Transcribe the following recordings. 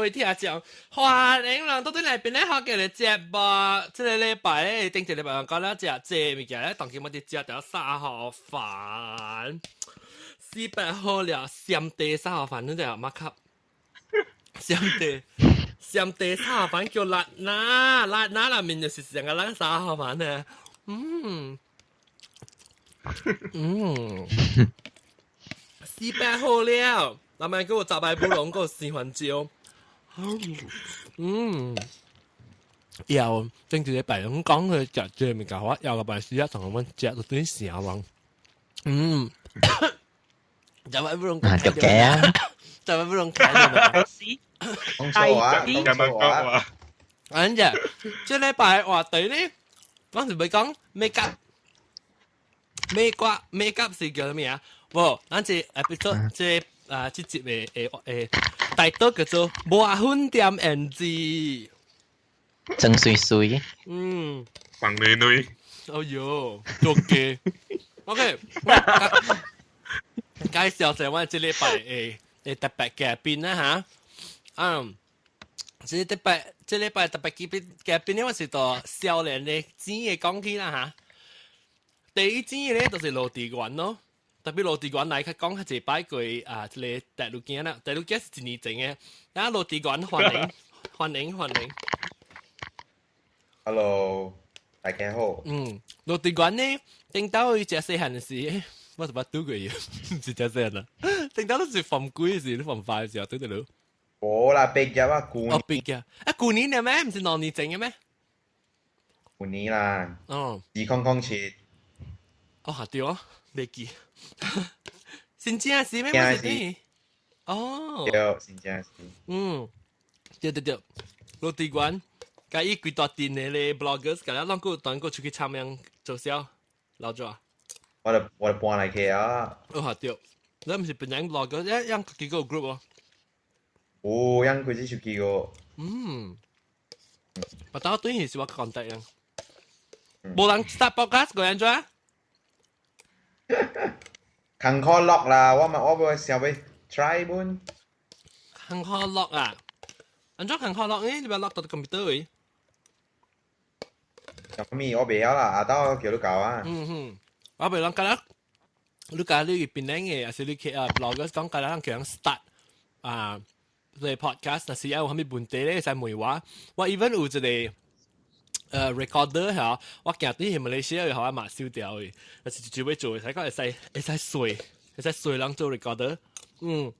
位聽眾，歡迎人到對來邊咧學嘅嚟節目。這個禮拜咧，頂一禮拜講了食這物件咧，當今我哋食著沙河飯，四百好了，鹹地沙河飯，你知影馬卡？鹹地鹹地沙河飯叫辣拿，辣拿內面就是成個咱沙河飯呢。嗯嗯，四百好了。那麼叫我雜白布龍個四環椒，嗯，又頂一禮拜攏講佢食這物件，我又個拜四啊，同阮食都對成人，嗯，雜白布龍啊，著嘅啊，雜白布龍開咗講錯話，講錯話。安啫，這禮拜話題咧，我是欲講 make up，make up，make up 是叫咩啊？無，咱這 episode 這。啊！這集的誒誒，大多叫做抹粉店 NG，真水水。嗯，放女女。哎喲，做嘅。OK，介紹下我這禮拜的的特別嘉賓啦嚇。嗯，這個特別，這禮拜特別嘉賓嘉賓咧，我是到少年的錢的講起啦嚇。第一錢咧就是羅志源咯。特別羅志源來較講較濟擺過啊，這個大陸囝啦，大陸囝是一年前的。啊，羅志源歡迎歡迎歡迎。 Hello，大家好。嗯，羅志源呢，頂到伊誠細漢時，我是捌拄過伊，毋是誠細漢啦。頂到都是 form 幾時，你 form 5 時候對得咯。無啦，畢業啊，舊年。哦，畢業啊，舊年了咩？毋是2年前的咩？舊年啦。哦。2007。哦，對哦，袂記。新正是咩？我是哦，對，新正是。嗯，對對對，羅志源，佮伊規大陣的咧 bloggers，佮咱攏閣當閣出去參樣做銷，老做啊。我就搬來去啊。哦，對，你毋是本人 blogger，一樣幾個 group 哦。有，樣開始出幾個。嗯，我當對是我講得樣，無人 start podcast 個樣怎啊？艱苦錄啦，我嘛我欲想欲 try 本。艱苦錄啊？按怎艱苦錄呢？你欲錄到 computer 位？啥物我袂曉啦，阿兜叫你教啊。嗯哼，我袂講覺得，你講你檳城的，還是你去啊 blogger 講覺得人叫人 start 啊，個 podcast，若是有啥物問題咧，會使問我。我 even 有一個recorder 嚇，我行對去馬來西亞，予我媽收掉去，但是就欲做，使講會使會使稅，會使稅人做 recorder。嗯，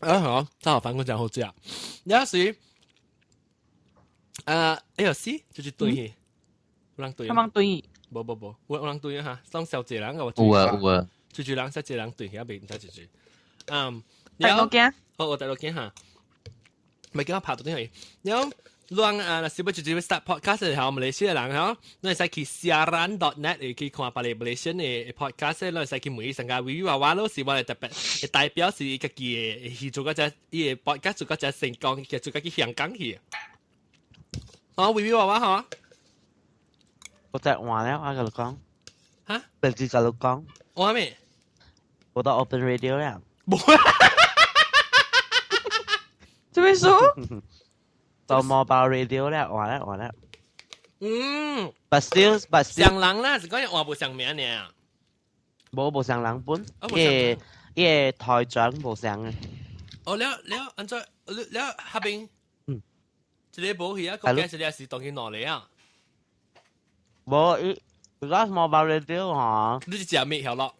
啊好，真好，反正真好食。有時，啊，哎呦，是，就是對去，有人對。他們對。無無無，有人對哈，送小濟人個我。有啊有啊。最最人，小濟人對，遐袂毋知一濟。嗯，大陸鏡。好，我大陸鏡哈，咪叫我拍到啲去。然後。亂啊！若是欲直接 start podcast 的時候，馬來西亞人吼，你會使去 siaran.net 會去看別個馬來西亞的 podcast，你會使去問伊成個維維娃娃咯，是我的特別代表是伊家己的，去做個只伊的 podcast 做個只成功，佢做個去香港去。哦，維維娃娃吼，我在換了，我共你講。哈？別自共你講。換咩？我到 Open Radio 了。無。做咩事？到 mobile radio 了，換了換了。嗯。 But still 上人啦，是講換無上名爾。無無上人本，伊個伊個台長無上嘅。哦，了了，按怎了了下邊？嗯。一個無去啊，國家一個是當去哪裡啊？無伊，because mobile radio 吼。你是食咩曉咯？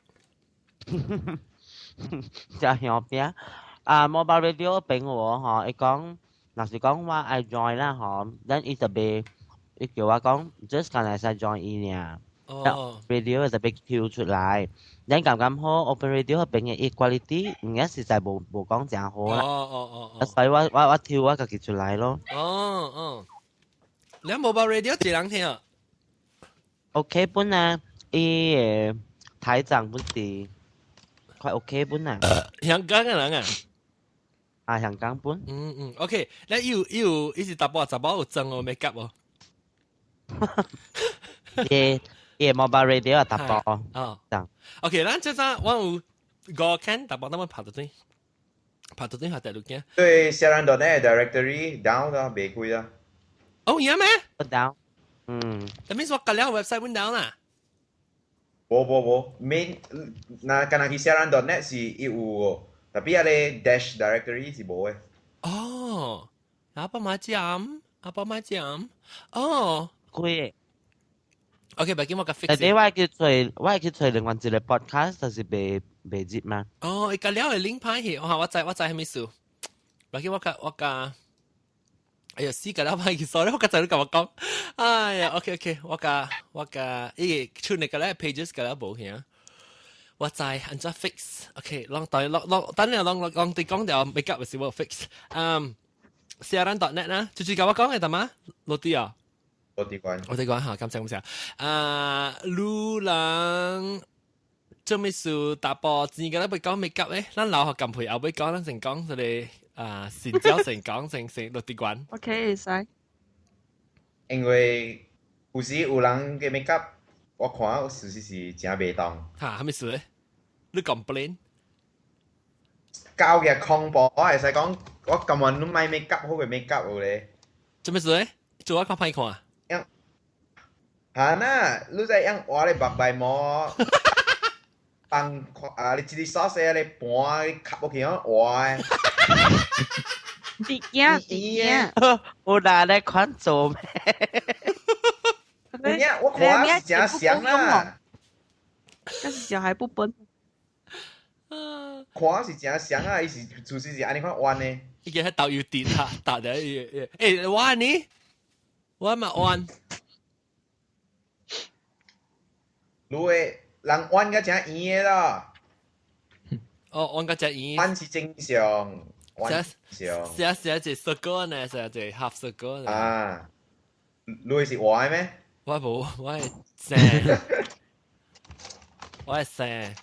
食香餅啊！mobile radio 俾我吼，伊講。若是講我愛 join 啦吼，咱伊特別伊叫我講，just 敢會使 join 伊爾。哦。 radio 特別跳出來，咱感覺好 open radio 彼邊的 quality 應該實在無無講誠好啦。哦哦哦。所以我我我跳我家己出來咯。哦哦。你 mobile radio 幾人聽啊？OK 本啊，伊個台長本是快 OK 本啊。香港的人啊？啊，香港本。嗯嗯，OK，你有有伊是查埔查某有妝哦，make up 哦。伊伊 mobile radio 啊，查埔。哦。OK，咱這陣我有五間查埔，咱們拍到對。拍到頂下第六件。對，siaran.net directory down 啦，袂開啦。哦，有咩？down。嗯。但係我隔了 website 會 down 啦。無無無，main 若敢若去 siaran.net 是伊有，tapi 啊個 dash directory 是無的。哦，apa macam? Apa macam? 哦，開。 OK，別緊我個 fix。但係我去揣另外一個 podcast，就是袂入嘛。哦，伊個了會 link 歹去，我知我知係咩事。別緊我個，哎呀，死個了歹去，sorry，我剛才你共我講。哎呀，OK OK，我個，伊出那個咧 pages 個了無去啊。我知按怎 fix，OK，攏等攏攏等下攏攏對講掉 make up 是我 fix。嗯，siaran.net 啦，就是共我講嘅得嗎？落啲啊。我哋講，我哋講下，感謝感謝。啊，路人做咩事打波？錢個咧要講 make up 咧，咱老學近陪後尾講，咱先講這個啊，善招成講成成落啲關。 OK，會使。因為有時有人嘅 make up，我看事實是真袂當。嚇，係咩事咧？你 complain？交嘅恐怖，我會使講，我今晚都買 make up 好過 make up 有咧。做咩事咧？做我看歹看。嚇呐，你知用畫咧目眉毛，放啊！你這個 sauce 咧盤吸落去哦，畫。啲驚啲驚，有人咧款做咩？有影我看是真像啦。但是小孩不笨。看是真像啊，伊是就是是按呢款彎的。伊個喺豆油跌下，搭咗伊，欸，我呢？我嘛彎。你的人彎甲誠圓的啦。哦，彎甲誠圓。彎是正常，彎常。寫寫一個 circle 呢，寫一個 half circle 呢。啊，你的是歪咩？我無，我係正，我係正。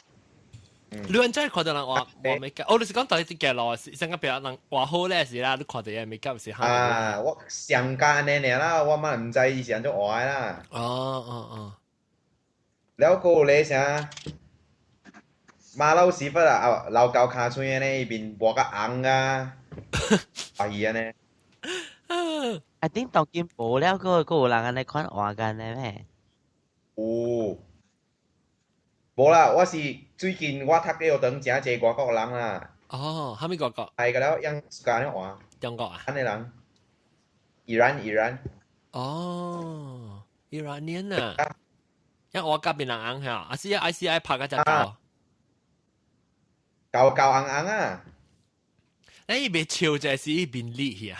你按真係看到人畫畫美甲，哦，你是講到底啲路是上個別人畫好咧是啦，你看到嘢美甲是啊，我上間呢爾啦，我嘛毋知伊是按怎畫的啦。哦哦哦。了閣有咧啥？馬騮屎忽啊！啊，老狗尻喙安尼，伊面抹甲紅啊，阿姨安尼。 I think 當今無了，閣有人按呢款畫緊的咩？有。無啦，我是最近我讀嘅學堂誠濟外國人啦。哦，啥物外國？係個了，用自家咧畫。中國啊？按呢人，伊蘭伊蘭。哦，Iranian 啊。因為我隔邊人紅嚇，啊是 I C I 拍個隻狗。狗狗紅紅啊！誒，伊袂笑就是伊面裂去啊，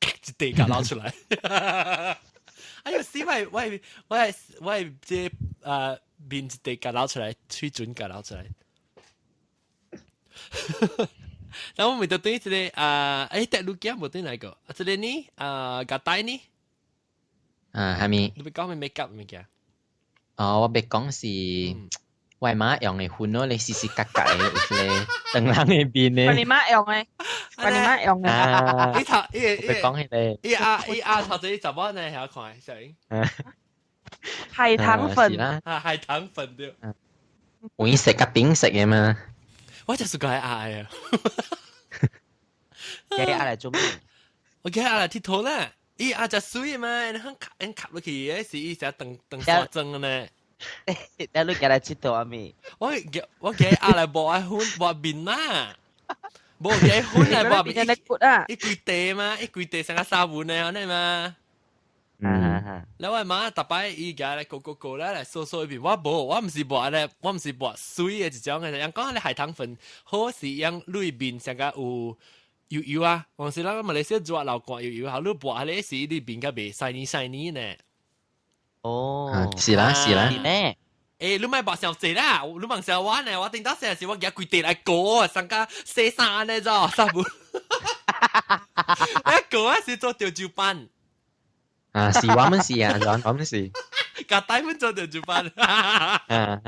一地夾撈出來。哎呦，死我我我我這面一地夾撈出來，嘴唇夾撈出來。然後我們就對這個啊，誒，第六件無對哪個？啊，這個呢？啊，夾帶呢？啊，係咪？你欲講咩 make up 物件？哦，我欲講是我媽用的粉咯，你時時格格的，有一個長人的面的。你媽用的，你媽用的。啊，你頭，伊欲講彼個。伊阿伊阿頭這怎麼呢？曉看，小英。海棠粉。啊，海棠粉對。黃色佮橙色的嘛。我就是個愛啊。你阿來做咩？我叫阿來剃頭啦。伊阿隻水嘛，你肯吸，肯吸落去，彼是伊成長長沙妝呢。你你叫來佚佗啊咪？我叫阿來抹愛粉抹面啦，無叫粉來抹面。伊規地嘛，伊規地成個沙盤呢，按呢嘛。嗯。แล้ว我媽逐擺伊家來糊糊糊來來掃掃一遍，我無，我毋是抹咧，我毋是抹水的一種的，人講彼海棠粉好是用裏面成個有油油啊，往時咱馬來西亞做流汗油油，好你抹彼時你面較袂 shiny shiny 呢。哦，是啦是啦。咩？欸，你莫抹傷濟啦，你莫笑我呢，我頂到時是我舉規地來糊啊，上甲洗衫呢，咋啥無？欸，糊啊是做潮州版。啊，是我們是啊，我們是。共台本做潮州版。啊啊，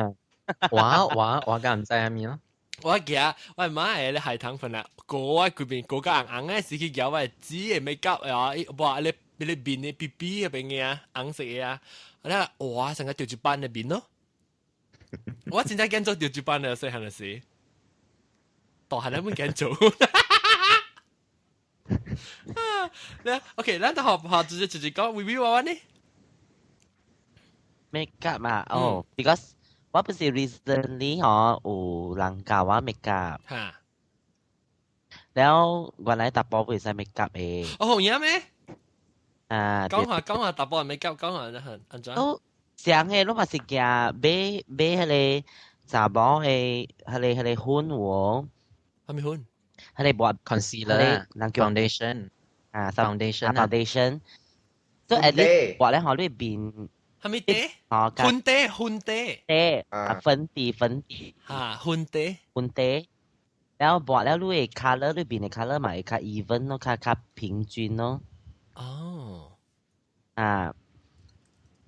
我敢毋知啥物咯。我舉我媽會咧海棠粉啊，糊我規面糊甲紅紅的，是去舉我紫的 make up 啊，哇，咧咧面的 B B 嗰邊嘅啊，紅色的啊，啊，哇，成個潮州版的面咯。我真正驚做潮州版的細漢的時，大漢了毋敢做。咧，OK，咱就學學直接直接講，微微娃娃呢？ make up 嘛，哦，because 我不是 recently 嗬有人教我 make up，了原來查埔會使 make up 的。哦，有影咩？啊，講下講下查埔 make up，講下很按怎？都上個攏嘛是驚買買彼個查某的彼個粉喎。啥物粉？彼個抹 concealer 人叫 foundation 啊 foundation foundation，所以 at least 抹咧嗬你面。啥物底？哦，粉底粉底。底啊，粉底粉底。嚇，粉底。粉底。然後抹了你的 colour，你面的 colour 嘛會較 even 咯，較較平均咯。哦。啊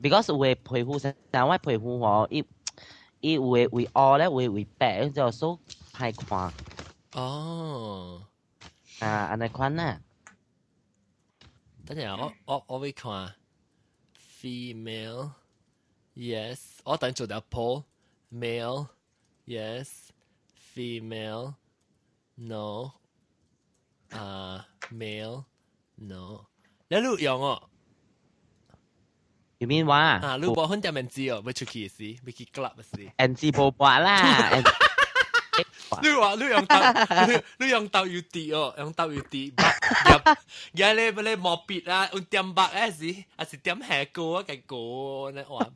，because 有的皮膚像我皮膚吼，伊伊有的會烏咧，有的會白，就所歹看。哦。啊，按呢款啊。等陣我會看 female yes，我等做條 poll male yes female no 啊 male no，你你用哦？ You mean 我啊？你無粉點面子哦，欲出去時，欲去 club 時。 N 字無抹啦。你話你用豆，你你用豆油滴哦，用豆油滴，入而你你毛筆啊，用點墨啊是，還是點下膏啊個膏呢？哇！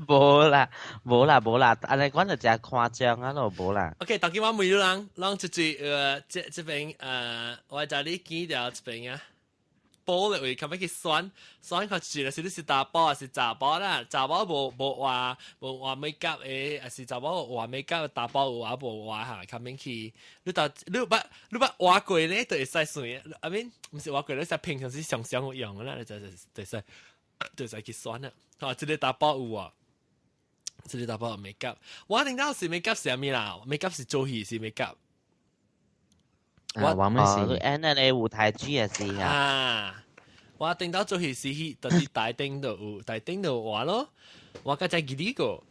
無啦，無啦，無啦，按呢講就真誇張啊咯，無啦。 OK，當今我問你人，人出去這這邊我在你見到這邊啊。波嘅位，較欲去選選較住是你是查埔還是查某啦？查某無無畫無畫 make up 的，還是查某畫 make up，查埔有畫無畫哈？較免去，你到你捌你捌畫過咧，就會使算。I mean，毋是畫過，你使平常時常常有用啦，你就就就使就使去選啦。吼，這個查埔有啊，這個查埔有 make up。我頂到是 make up 是啥物啦？make up 是做戲是 make up。我我們是演那個舞台劇也是啊。啊，我頂到做戲時去，就是大頂就有，大頂就畫咯。我剛才記得個，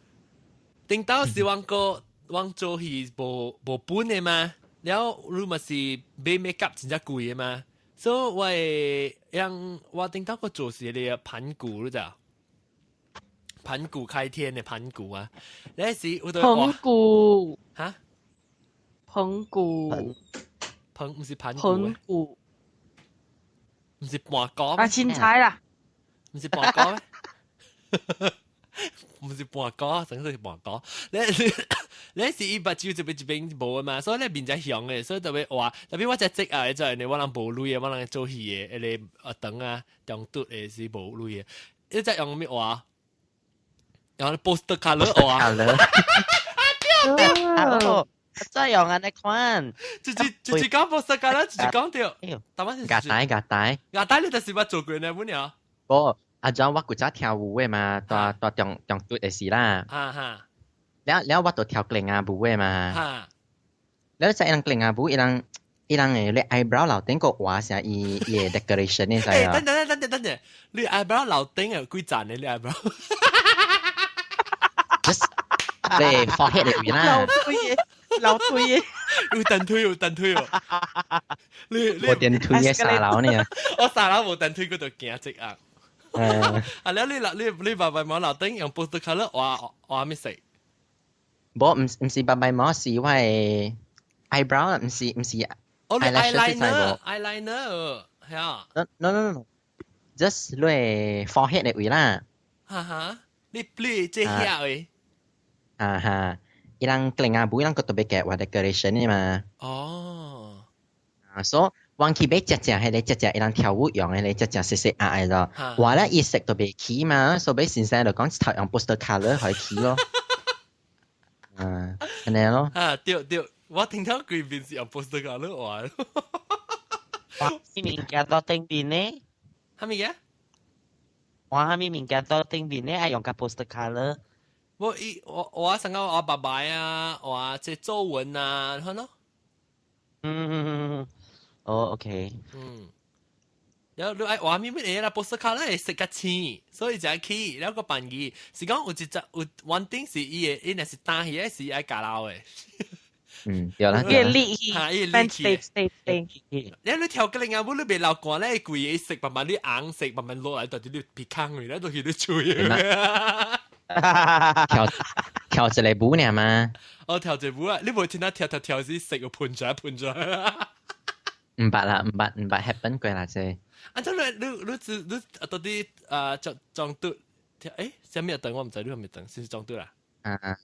頂到是阮個，阮做戲無無本的嘛，了你嘛是買 make up 真正貴的嘛，所以我會讓我頂到個做是個盤古，你知？盤古開天的盤古啊，那時我都盤古哈？盤古。盤毋是盤盤古，毋是盤古啊，凊彩啦，毋是盤古咩？毋是盤古，真是盤古。你你是伊目睭這邊這邊無嘛，所以你面才雄的，所以特別話，特別我只職啊，就係我人無鐳的，我人做戲的，彼個學堂啊，中拄的是無鐳的，你只用咩話？用 poster colour 畫。啊對。再用按呢款，直接直接講 poster colour，直接講掉。答案是夾帶夾帶。夾帶你就是捌做過呢，本了。無，阿張我古早跳舞的嘛，大大中中拄的時啦。哈哈。了了，我就跳格林啊舞的嘛。了在人格林啊舞，伊人伊人的咧 eyebrow 樓頂個畫啥伊伊的 decoration 你知啊？等等等等等等，你 eyebrow 樓頂有幾層的你 eyebrow？ Just 你 forehead 的位啦。流推的，流推的，有電推有電推哦。你你無電推的三樓呢？我三樓無電推，佢就驚這啊。啊！了你你你白白毛樓頂用 poster colour 畫畫咩色？無，毋毋是白白毛，是我的 eyebrow，毋是毋是。哦，你 eyeliner eyeliner 係啊。 No no no no，just 你 forehead 的位啦。哈哈，你你這遐位。啊哈，伊人格林啊，舞伊人個特別嘅畫 decoration 的嘛。哦。啊，所以我去買隻隻彼个隻隻伊人跳舞用的彼個隻隻細細壓的咯，畫咧伊色都袂起嘛，所以先生就講頭用 poster colour 去起咯。嗯，按呢咯。啊，對對，我聽到規邊是用 poster colour 畫。畫物件到頂邊呢？啥物嘢？畫啥物物件到頂邊呢？愛用個 poster colour。我伊我我上個畫白白啊，畫這皺紋啊，你看咯。嗯嗯嗯嗯，哦，OK。嗯。然後你愛畫咩乜嘢啦？poster colour 會色較淺，所以就起，然後個扮伊是講有一隻有one thing 是伊的，伊若是單起的是愛加老的。嗯，對啦。伊力氣，嚇，伊力氣。 stay stay。你跳格林啊，你別流汗咧，規個色慢慢你紅色慢慢落來，到底你鼻孔去咧，都去你嘴。跳跳一個舞爾嘛？哦，跳一個舞啊！你無聽到跳跳跳時色個噴出來噴出來。毋捌啦，毋捌毋捌 happen 過啦，這。啊，真係你你你你到底啊裝裝嘟跳誒，啥物燈我毋知你係咪燈，是唔是裝嘟啦？啊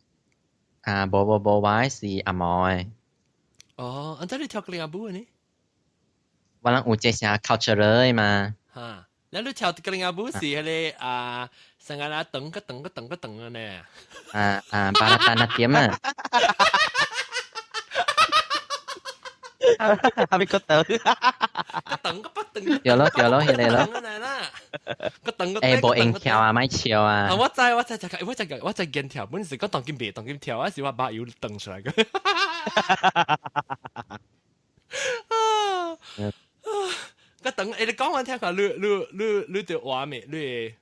啊，無無無，我是紅毛的。哦，啊，這你跳格林舞呢？我人有這啥 cultural 的嘛？哈，你你跳格林舞是彼个啊，成個啦噔個噔個噔個噔個呢？啊啊，巴拉達那點啊？係咪個燈？個噔個不噔。對咯對咯，彼个咯。個噔個。欸，無用跳啊，莫笑啊！啊，我知我知，就我知我知見跳，本是講當今袂當今跳，我是我目油瞪出來個。啊！個噔，欸，你講我聽下，你你你你著畫未？你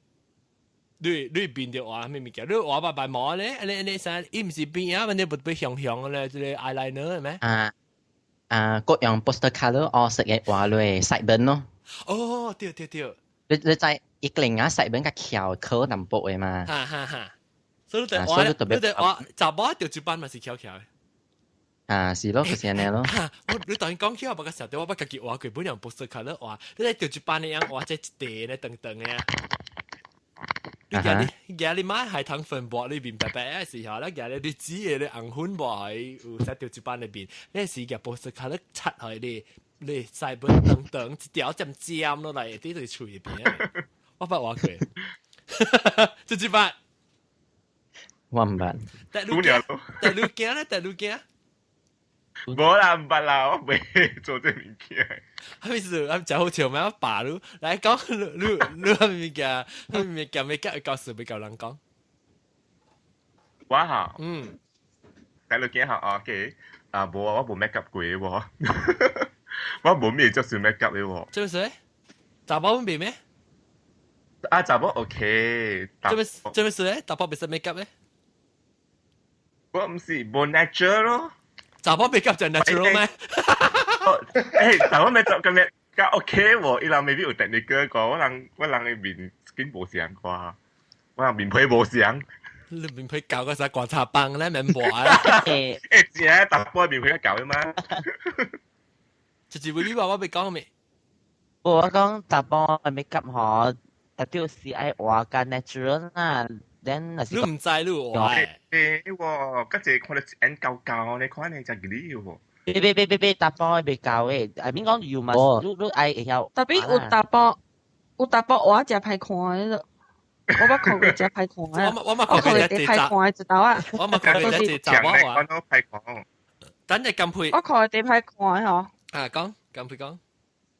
你你變著畫咩物件？你畫白白毛咧？你你啥？伊毋是變啊？你不變香香的咧？這個 eyeliner 咩？啊啊，各樣 poster colour 黑色的畫落 sideburn 咯。哦，對對對。你你知一個零啊 sideburn 較翹口淡薄的嘛？哈哈哈。所以你畫，你得畫，查某著一般嘛是翹翹的。啊，是咯，就是按呢咯。我你當然講起我，捌個時候，我捌家己畫過，本用 poster colour 畫，你咧著一般的樣畫這一塊咧長長的啊。你夾你夾你買海棠粉抹裏面白白的時候，咧夾你你紙的咧紅粉抹喺有使著一般裏面，你是夾 poster colour 擦開你，你腮本長長一條尖尖落來，佇對喙裡邊。我捌畫過，這一捌。我毋捌。第六件，第六件咧，第六件。無啦，毋捌啦，我袂做這物件。啥物事？啊，誠好笑咩？我爸你來講，你你你啥物物件？啥物物件欲教教事欲教人講？我哈，嗯，第六件哈，OK，啊，無啊，我無 make up 過喎，我無咩做少 make up 的喎。這是？查某袂咩？啊，查某 OK。這麼這麼是咧？查某袂使 make up 咧？我毋是無 natural 咯。查某 make up 就 natural 咩？欸，查某 make up 咁樣較 OK 喎，伊人 maybe 有 technical 個，我人我人的面 skin 無相啩，我人面皮無相。你面皮厚個啥觀察棒咧，免抹啊！欸，真淡薄面皮較厚的嘛。就是你話我欲講咩？我講查某的 make up 嗬，特別是愛畫較 natural 啦。then 若是你毋知你有畫。欸，喎，嗰隻看到一眼厚厚，你看你真吉利喎。別別別別別，查甫袂厚的，I mean 講油嘛，你你愛會曉。 Tapi 有淡薄畫誠歹看的，我捌看過誠歹看的。我我捌看過一歹看的一道啊。我捌看過一查某畫。歹看。等陣金配。我看過第歹看的嗬。啊，講金配講。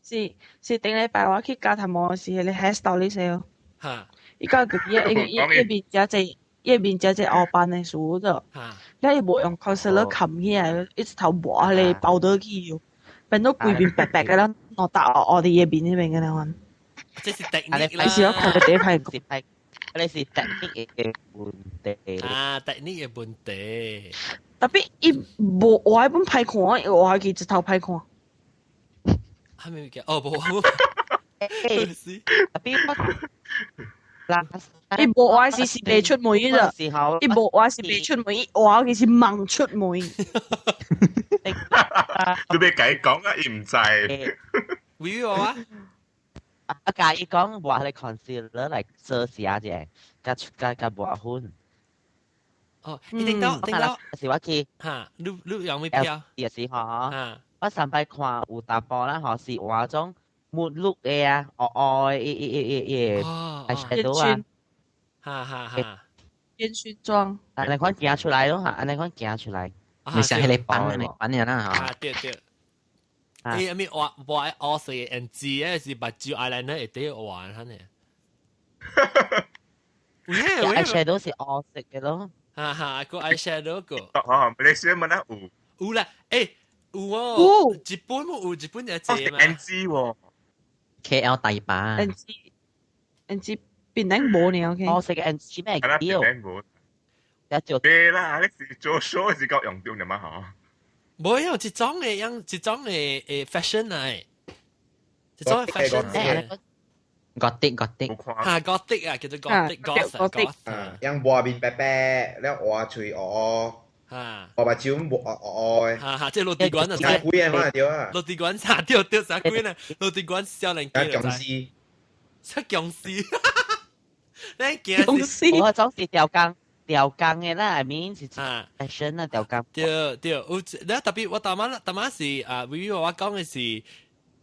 是是頂禮拜我去剪頭毛時，彼個 hairstylist 哦。哈。伊講佢伊伊伊面誠濟，伊面誠濟烏斑的事咗。你伊無用 concealer 冚起來，一直頭抹彼個包倒去，變到規面白白的啦，兩笪烏烏佇伊面彼邊個那款。這是 technique 啦。是我看過第一擺。這是 technique 的問題。啊，technique 的問題。 Tapi 伊無畫本歹看，伊畫去一頭歹看。啥物物件？哦，無。 Tapi 我。伊無畫是是袂出門的，伊無畫是袂出門，伊畫佢是猛出門。你欲共伊講啊，伊毋知。會話啊？啊，共伊講畫咧 concealer 來遮瑕者，佮佮佮抹粉。哦，你頂到頂到，是我去嚇，你你用咩票？也是嗬，我上擺看有淡薄啦，嗬，是畫種抹綠的啊，黑黑的，伊伊伊伊伊，eyeshadow 啊，哈哈哈，煙燻妝，按呢款行出來咯嚇，按呢款行出來。你想彼個板的板的啦嚇。啊對對。伊啥物畫畫黑色的眼珠，還是目睭 eyeliner 會得畫款的。有影 eyeshadow 是黑色的咯。哈哈，個 eyeshadow 個。哦，馬來西亞嘛有。有啦，欸，有哦。日本有，日本也濟嘛。 NG 喎。 KL 大把。 NG NG 檳城無呢，OK。黑色的 NG 咩叫？一就對啦，你是做 show 是夠用到的嘛？嗬。冇有一種嘅樣，一種嘅fashion 嚟，一種 fashion 嚟。 Gothic gothic。嚇 gothic 啊，叫做 gothic goth goth。啊，樣磨面白白，了畫喙烏烏，畫目睭烏烏烏。嚇嚇，即係落地館就知。鬼啊嘛對啊。落地館啥對對啥鬼呢？落地館少年機就僵屍。出僵屍。你驚是？我總是調工調工嘅啦，I mean 是 fashion 啊調工。對對，有你特別我頭晚頭晚是啊，微微我講嘅是。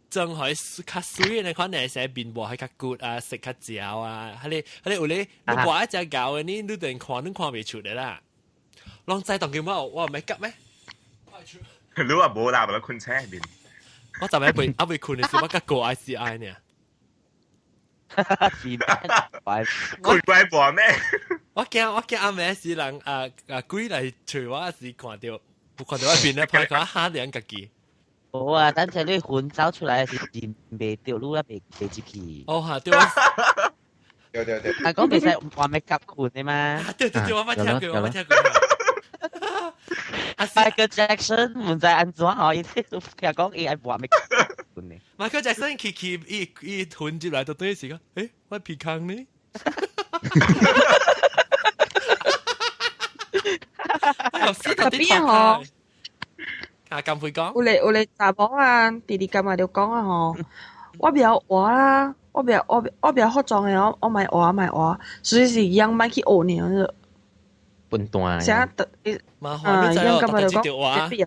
真係較水嘅款，係寫面膜係較骨啊，食較嚼啊，係你係你有咧，你畫一隻狗嘅，你你定看你看袂出來啦。攏知當叫我我沒急咩？你話無啦，無啦困車入面。我昨日未還未困嘅時，我甲過 ICI 呢。是困鬼無咩？我驚阿妹是人啊啊鬼來揣我，是看到看到我面咧，拍看嚇人家己。無啊，等陣你魂走出來是認袂著，你啊袂袂入去。哦嚇，對啊。對對對。啊，講袂使話咩夾困的嘛？對對對，我捌聽過，我捌聽過。 Michael Jackson 毋知按怎吼，伊聽講伊愛話咩困的。 Michael Jackson 去去伊伊吞入來就等於是講，欸，我鼻孔呢？哎呦，死到底吼！啊，咁會講？有咧查某啊，弟弟今日就講啊吼，我袂曉畫啦，我袂曉化妝的，我莫畫莫畫，所以是樣莫去學呢。笨蛋。成日啊，樣今日就講，別學。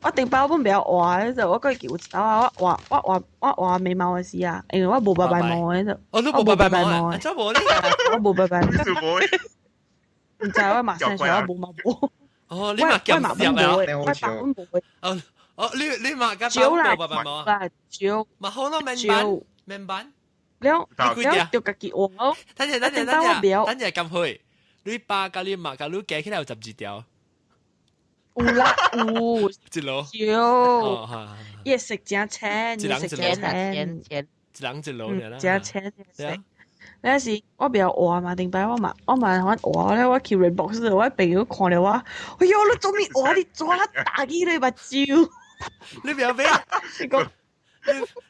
我頂擺我本袂曉畫，就我過記有一道啊，我畫眉毛的時啊，因為我無白白毛的就。哦，你無白白毛啊？真無呢？我無白白毛。毋知我嘛生出來我無毛無。哦，你嘛兼攝啊？我本無。哦哦，你嘛甲少啦，白白毛啊？少。嘛好咯，面板面板。了了，就家己畫咯。等陣等陣等陣，等陣咁去，你爸甲你媽甲你加起來有12條。有啦有。一路。少。伊色誠淺，伊色誠淺淺。一人一路爾啦。誠淺色。那時我袂曉畫嘛，頂擺我嘛反畫咧，我去 Redbox，我朋友看著我，哎喲，你做咩畫？你抓打起你目睭。你袂曉買？伊講，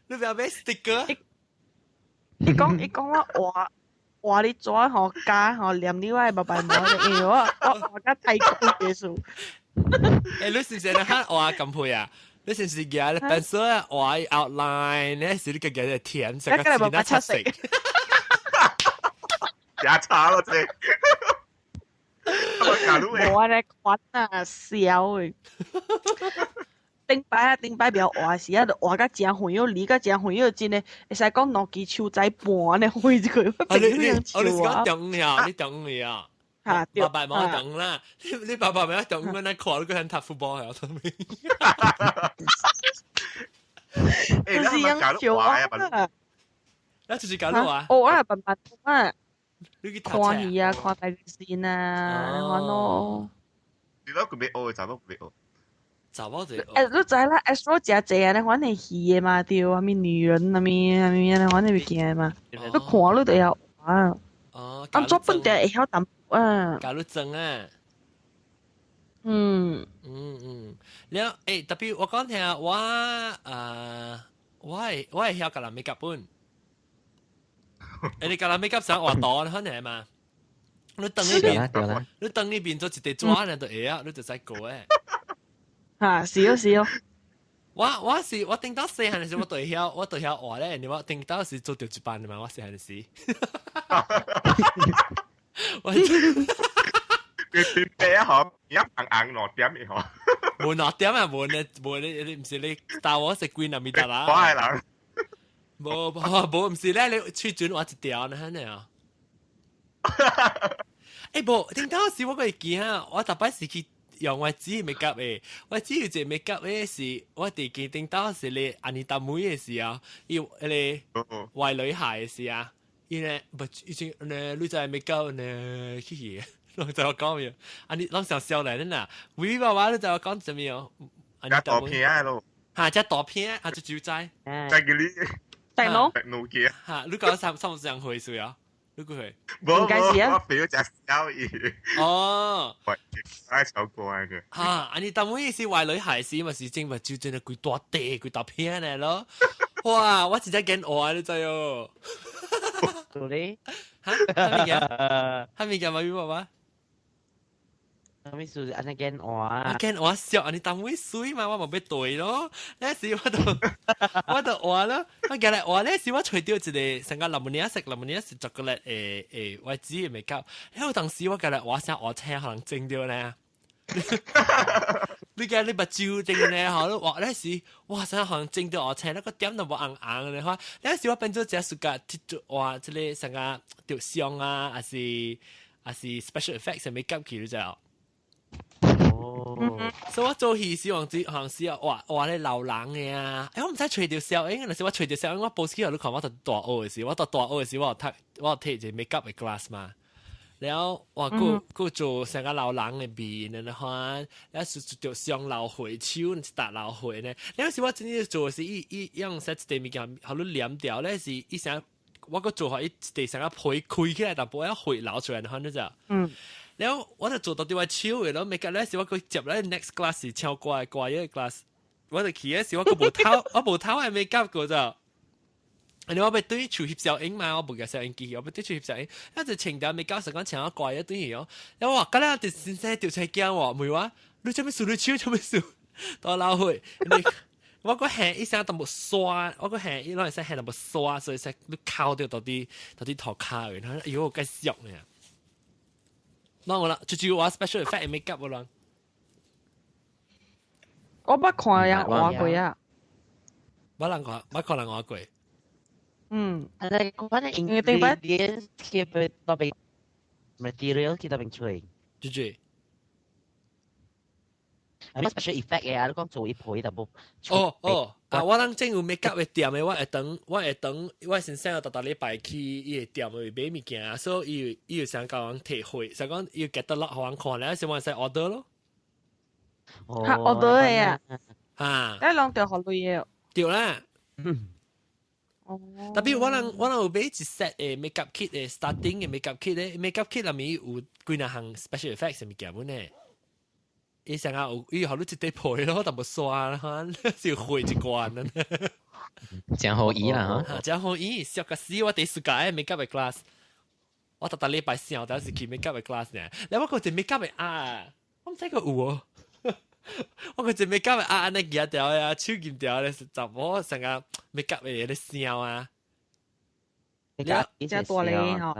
你袂曉買 sticker？伊講我畫畫你紙吼加吼黏你我的目白毛，因為我畫甲太久結束。欸，你是唔是咧較畫咁配啊？你是唔是舉咧 pencil 畫 outline？你是你家己咧填成個字那七色？也差咯，這。無按呢款啊，痟的。頂擺啊，頂擺袂曉畫時啊，就畫甲誠遠，離甲誠遠，真的會使講兩支手仔半按呢遠一個。你你，你是講中呀？你中呀？嚇，白白冇中啦！你白白冇中，我那看你個人踢 football 係我咪。就是樣笑啊！那就是假如啊？哦，我係笨笨啊！你去看戲啊，看大線啊，你看咯。你攞個咩學？查某咩學？查某就欸，你知啦，Astro 誠濟啊，你反正戲的嘛，對，啥物女人，啥物啥物，你反正物件嘛，你看你就會曉啊。哦。按怎本地會曉淡薄啊？假如裝啊。嗯。嗯嗯，了欸，特別我講聽我啊，我會曉共人 make up 本。欸，你共人 make up 啥畫圖可能嘛？你等呢邊，你等呢邊做一塊紙呢，就會啊，你就使過誒。嚇，是哦是哦。我是我頂到細漢時，我就會曉，我就曉畫咧。你我頂到是做到一半的嘛，我細漢時。我佢變啊嗬，而家硬硬落點嘅嗬。無落點啊，無呢，無你你毋是你打我食幾若咪得啦。我係人。無無無，毋是咧，你喙唇畫一條呢，安尼啊。欸，無，頂到時我會記啊，我逐擺是去用我紙 make up 的，我紙有一個 make up 的是，我佇記頂到是咧安妮達妹的時候，伊迄個壞女孩的時啊，伊咧不以前咧女仔 make up 咧去去，攏知我講咩？安妮攏想笑來咧呐，微微娃娃你知我講啥物哦？安妮大片咯，嚇，只大片啊，只酒仔，在叫你大腦，大腦機嚇，你講三三上歲數啊？你幾歲？冇應該是啊我表只小伊。哦。喂，愛首歌嘅。嚇！啊你當尾是壞女孩時，嘛是正目睭真係規大地規大片嚟咯。哇！我真正驚餓你知哦。做咧？嚇？啥物件？啥物件嘛？你爸爸？啥物事按呢驚我我啊？驚我笑，啊你當尾水嘛，我無欲對咯。那時我就畫咯，我今日畫咧時我揣著一個成個林木尼色，林木尼是巧克力誒我紙嘅 make up。然後當時我今日畫聲畫青可能整著咧。你見你目睭整咧，吼，你畫咧時，哇！成可能整著學青，那個點都無紅紅咧，吼。那時我變做只暑假鐵做哇，這個成個照相啊，還是 special effects 嘅 make up 去，你知哦。哦。所以我做戲時，往時行時啊，哇哇咧老人嘅啊，欸，我毋知揣著小英，若是我揣著小英，我 post 起來你看我就大學嘅時，我到大學嘅時，我有讀一個 make up 嘅 class 嘛。然後哇，閣做成個老人嘅面，你看，了是做上老歲手，一沓老歲呢。了時我真正做是伊伊用說一塊物件，予你黏掉咧，是伊成我閣做予伊一塊成個皮開起來，淡薄仔血流出來，你看你知？嗯。了我就做到佇我手嘅咯，每個咧時我閣接咧 next class 是唱歌嘅歌嘅 class，我就去嘅時我閣無頭，我無頭還沒夾過咋。你我欲對厝翕小影嘛，我無共攝影機，我欲對厝翕小影，一就穿條沒夾時講穿我歌嘅對去哦。然後我今日就先生就出驚我，問我你做咩事？你手做咩事？多老歲，你我閣喊一聲都無刷，我閣喊伊攏會使喊淡薄刷，所以使你哭著到底塗跤嘅，哎喲，該俗呢。啷個啦？就就我 special effect make up 啦。我捌看人畫過啊。捌人看，捌看人畫過。嗯。啊，你講的 ingredients 去特別 material 去特別吹。就就。係咩 special effect 嘅啊？你講做一倍就冇。哦哦，啊！我人正有 make up 嘅店嘅，我會等，我會等，我先生逐逐禮拜去伊個店去買物件，所以伊伊有想共阮提貨，想講伊 get 得落予阮看咧，是我會使 order 咯。嚇 order 嘅啊？嚇！你攏著予鐳嘅。對啦。哦。 Tapi 我人有買一 set 嘅 make up kit 嘅 starting 嘅 make up kit 咧，make up kit 內面有幾若項 special effects 嘅物件本咧。伊成日有伊予你一塊皮咯，淡薄刷啦，是血一罐啊。真好意啦，嚇！真好意，笑個死！我第暑假嘅 make up 嘅 class，我逐逐禮拜上，但是去 make up 嘅 class 呢。你我個一 make up 嘅啊，我毋知個有哦。我個一 make up 嘅啊，按呢舉掉呀，手撳掉咧，是查某成個 make up 嘅咧聲啊。真大咧吼。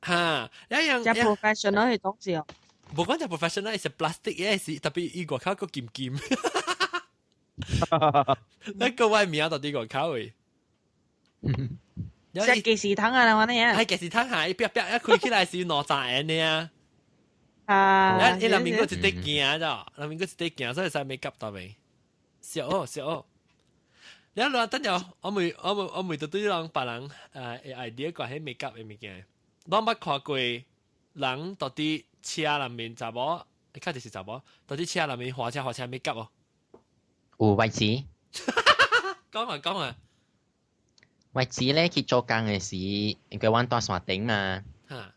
嚇！一樣真 professional 係種事哦。無講就 professional，是 plastic 嘅，是特別伊外口閣金金。那個外名到底外口嘅？食雞絲糖啊，我呢樣。係雞絲糖嚇，伊煏煏一開起來是兩層的呢。啊！伊內面閣一塊鏡咋，內面閣一塊鏡，所以使 make up 到未？小哦小哦。你啊，等陣我未對對人別人idea 關係 make up 的物件，攏捌看過人到底車內面查某，你看就是查某，到底車內面駛車駛車 make up 哦？有位置。講啊講啊！位置咧去做工嘅時，因為阮蹛山頂嘛。嚇！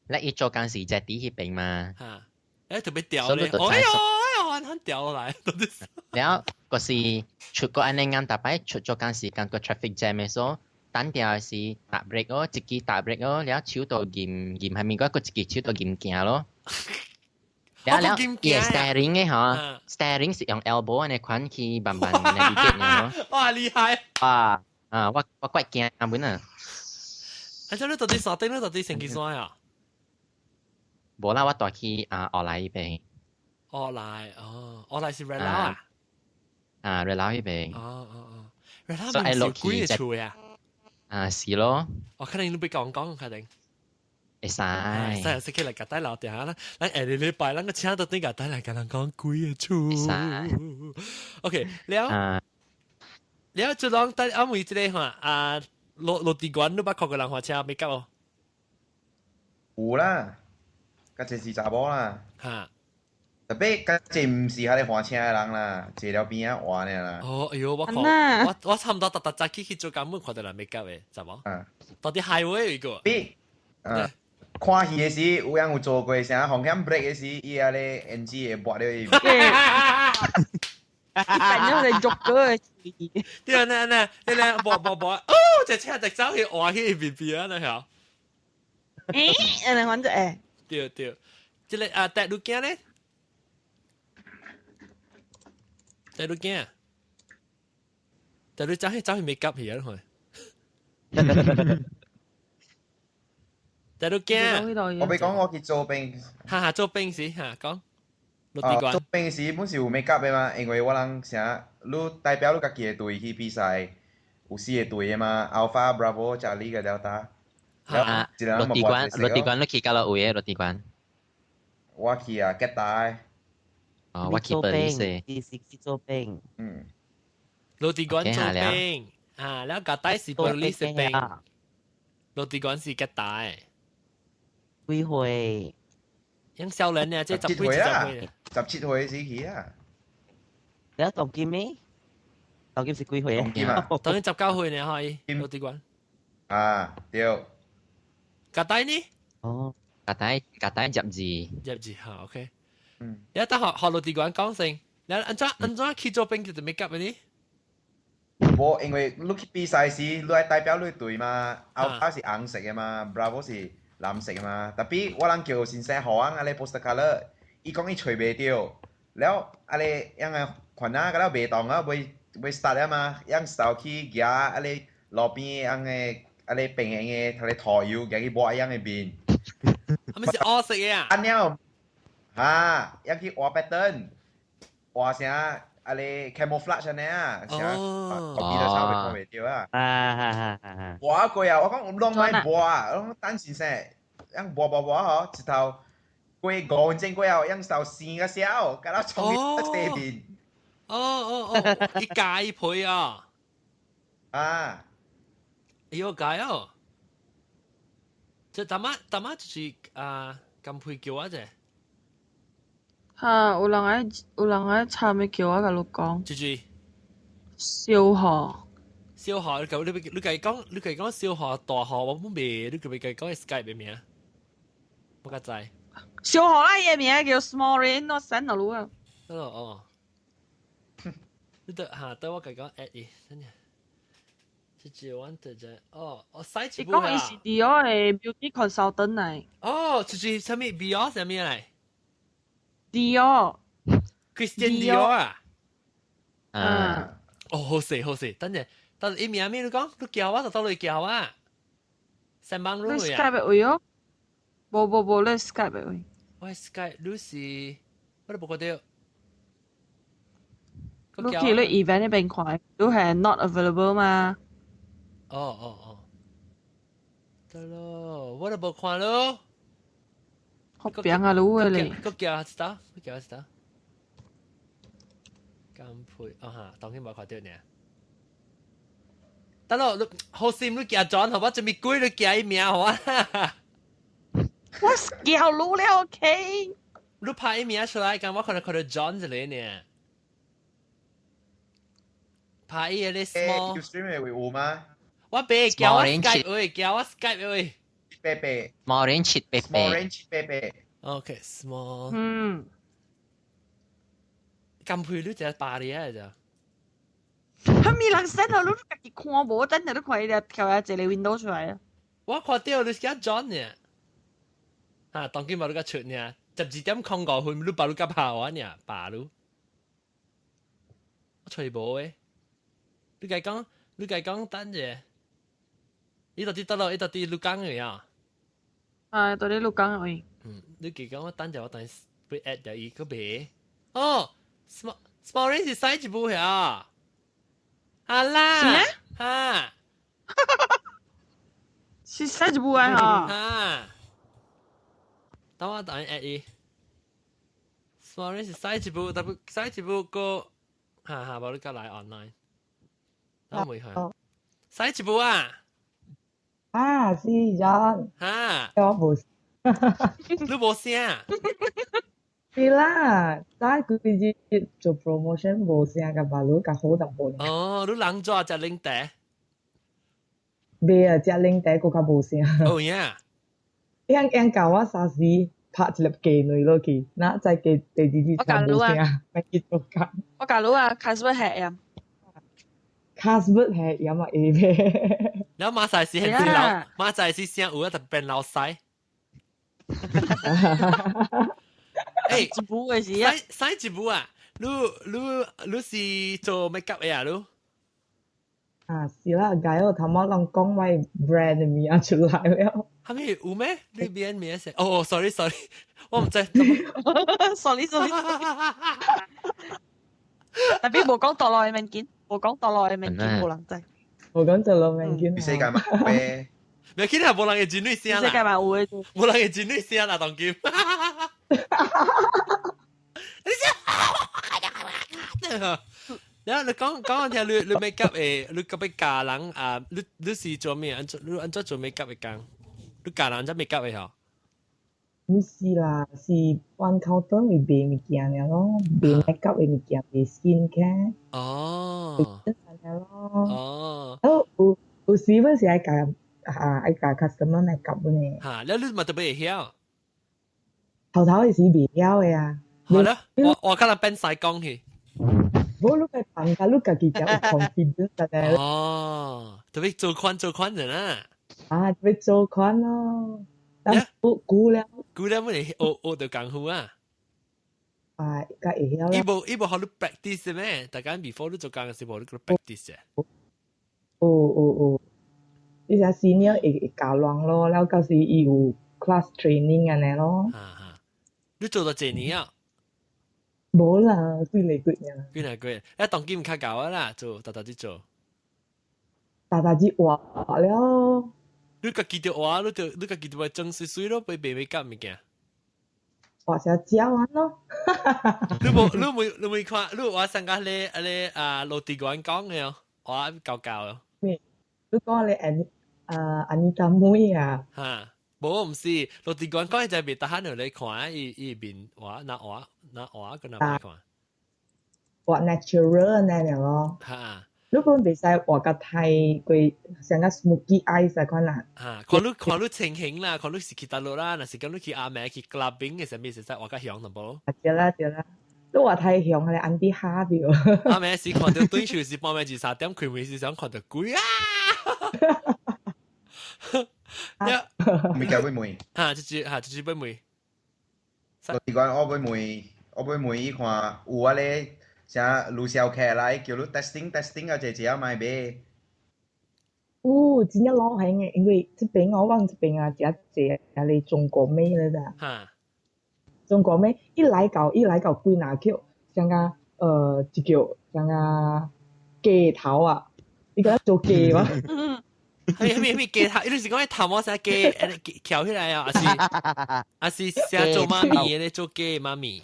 咧伊做工時在佇彼邊嘛。嚇！欸特別掉咧，哎喲哎喲，很掉落來，到底。了，嗰時出國按呢啱，逐擺出做工時間個 traffic jam 嘅時候，等掉是踏 brake 哦，一支踏 brake 哦，了手就撳撳下面嗰個一支手就撳鏡咯。了了，伊個 steering 嘅嗬，steering 是用 elbow 按呢款去慢慢 navigate 嘅咯。哇，厲害！啊啊，我怪驚本啊！啊，這你到底山頂，你到底成幾山啊？無啦，我蹛去啊烏來彼邊。烏來哦，烏來是 Red 啊？啊，Red 彼邊。哦哦哦，Red 咪是幾個厝啊？啊，是咯。我可能你欲共阮講，可能。會使。使使起來共帶樓頂啦，咱下個禮拜咱個請到頂共帶來共人講幾個厝。會使。 OK，了。了就攏等阿妹這個吼啊，落落地關你捌看過人駛車 make up 哦？有啦，較濟是查某啦。嚇！特別較濟毋是遐個駛車的人啦，坐了邊仔換爾啦。哦，哎喲，我看我差毋多逐逐早起去做工，每看著人 make up 的，知無？啊。到底 highway 一個。比啊，看戲的時有人有做過啥風險 break 的時，伊啊咧 NG 會抹了伊。變咗你肉嗰個。對啊，那那那那，抹抹抹，哦，隻車直走去換去邊邊啊，那曉？咦，人哋揾隻誒。對對，這個啊，帶路鏡咧，帶路鏡，帶路走去走去 make up 去啊，佢。帶路鏡，我俾講我去做兵。哈哈，做兵時哈講。啊，做兵時本是有 make up 的嘛，因為我人啥，你代表你家己的隊去比賽，有四個隊的嘛，Alpha、Bravo、Charlie 個 Delta。啊，落地關，落地關，你去到落位的落地關？我去啊，吉大。哦，我去保利士。是去做兵。嗯。落地關做兵啊，了吉大是保利士兵，落地關是吉大。幾歲？樣少年呢，這十幾歲。 17歲時去啊。你當今咩？當今是幾歲啊？當今19歲呢，可以。落地關。啊，對。吉大呢？哦，吉大吉大12。12嚇，OK。嗯。你得學學落地關講先，你按怎按怎去做兵叫做 make up 呢？無，因為你去比賽時，你愛代表你隊嘛，Alpha 是紅色的嘛，Bravo 是藍色的嘛。特別我人叫先生予我按呢 poster colour，伊講伊揣袂著，了按呢樣個款啊，個了袂動啊，袂袂 start 了嘛，樣手去舉按呢路邊樣個。啊！你平型嘅，佢哋塗油，夾去抹樣嘅面。係咪是烏色嘅啊？啊了，哈，要去畫 pattern，畫啥？啊你 camouflage 安尼啊，啥？我記得稍微看袂著啊。啊啊啊啊！畫過啊，我講攏莫抹啊，攏等先生，樣抹抹抹嗬，一頭過5分鐘過後，樣頭生個小，甲咱衝去西面。哦哦哦，一加一倍啊！啊！哎呦，解哦！這大媽大媽就是啊，金配叫我啫。嚇！有人愛有人愛插咩叫我甲你講。就是小學。小學，你你你計講，你計講小學大學我本未，你計計講 Skype 嘅名，我較知。小學啦，伊個名叫 Small Rain，我 send 落你啊。哦哦。你得嚇，等我計講 add 伊，真嘅。這隻我得只哦，哦，洗一伊講伊是 Dior 的 beauty consultant 嚟。哦，就是啥物 Dior 啥物嚟？Dior。 Christian Dior 啊。嗯。哦，好勢好勢，等陣，等伊名咩？你講，你叫我就到你叫我。上網你 Skype 位哦？無無無，你 Skype 位。我 Skype 你是，我都無看到。你去你 event 那邊看，你係 not available 嘛？哦哦哦，得咯，我都無看咯。好扁啊，你嘅咧。閣叫一道，閣叫一道。金配啊哈，當然無看到呢。得咯，你好心你寄轉，好我這麼鬼你寄伊名好啊。我叫你了，OK。你拍伊名出來，咁我可能看到 John 一個呢。拍伊個 small。要 stream 會有嗎？我白叫我 Skype 喂，叫我 Skype 喂。白白。 Small range 白白。 Small range 白白。 OK，small。嗯。咁配你只巴黎啊咋？佢咪人 send 到你家己看無，等下你看伊個跳下一個 window 出來啊。我看到你是叫 John 呢。啊，當今嘛你個出呢，12點05分，你把你夾跑我呢，把你。我揣無誒。你計講，你計講等者。伊到底得咯？伊到底鹿港嘅啊？啊，到底鹿港嘅。嗯，你記講我等陣，我等被 add 掉伊個別。哦，small small range 是細一步呀。好啦。哈。是細一步啊！哈。哈。等我等 add 伊。small range 是細一步，特別細一步個，哈哈，無你過來 online。我未去。細一步啊！啊，是 John。哈。我無。你無聲？是啦，早幾日做 promotion 無聲，共別路較好淡薄。哦，你人怎食奶茶？未啊，食奶茶閣較無聲。哦呀。樣樣教我啥時拍一粒雞卵落去，那再第第二日就無聲，咪去做工。我教你啊，Carlsberg 係鹽。 Carlsberg 係鹽啊，會咩？然後馬賽是很老，馬賽是先有一特變老細。欸，一步嘅事啊！使一步啊！你你你是做 make up 嘅啊？你？啊，是啦，解我頭毛攏講我 brand 嘅名出來了。係咪有咩？你邊名寫？哦，sorry sorry，我唔知。 sorry sorry。特別無講墮落嘅物件，無講墮落嘅物件，無人知。無講墮落物件。世界嘛咩？咪見係無人會真女聲啦。世界嘛有嘅。無人會真女聲啦，當今。你先，然後你講講聽，你你 make up 誒，你特別教人啊？你你是做咩？按怎你按怎做 make up 嘅工？你教人怎 make up 嘅嗬？毋是啦，是 one counter 咪賣物件爾咯，賣 make up 嘅物件，賣 skin care。哦。咯。哦。哦，有有時本是愛教啊，愛教 customer make up 呢。嚇，你你嘛特別會曉？頭頭嘅時未曉嘅啊。好啦，我我可能變西講去。無你個放假，你家己才有 confidence 嘅。哦，特別做款做款人啊。啊，特別做款咯。但估了。估了，乜你學學到功夫啊？啊，較會曉啦。伊無伊無予你 practice 咩？大家 before 你做工嘅時無你 practice 嘅。有有有，伊只 senior 會會教人咯，了到時伊有 class training 按呢咯。哈哈，你做咗幾年啊？無啦，幾個月爾。幾個月？你當今較𠢕啊啦，做逐逐日做。逐逐日活了。你家己著畫，你就你家己就會裝水水咯，俾賣美甲物件。畫成鳥安咯。你無你無你無看，你有參加咧咧啊羅地館講嘅哦，畫教教哦。咩？你講咧安啊安妮塔妹啊？哈，無毋是羅地館講，就袂得閒嚟看，伊伊面畫那畫那畫個那看。畫 natural 那樣咯。哈。你講袂使畫甲太過像個 smoky eyes 啊款啦。哈，看你看你情形啦，看你是去佗落啦，若是講你去阿妹去 clubbing 嘅時候，會使畫較凶淡薄。對啦對啦，你畫太凶，係安啲嚇掉。阿妹是看到短袖是半暝二三點開門時想看到鬼啊！未夠會問。哈，這隻哈，這隻要問。我是講我要問，我要問伊看有啊咧。啥盧小客來叫你 testing testing 啊，這只買買。哦，真正老興嘅，因為這邊我往這邊啊，真濟啊，你中國妹了咋？哈。中國妹一來到一來到幾若叫，像個一叫像個雞頭啊，你敢做雞嗎？係咩咩雞頭？你是講頭毛啥雞翹起來啊？還是還是啥做媽咪的咧？做雞媽咪？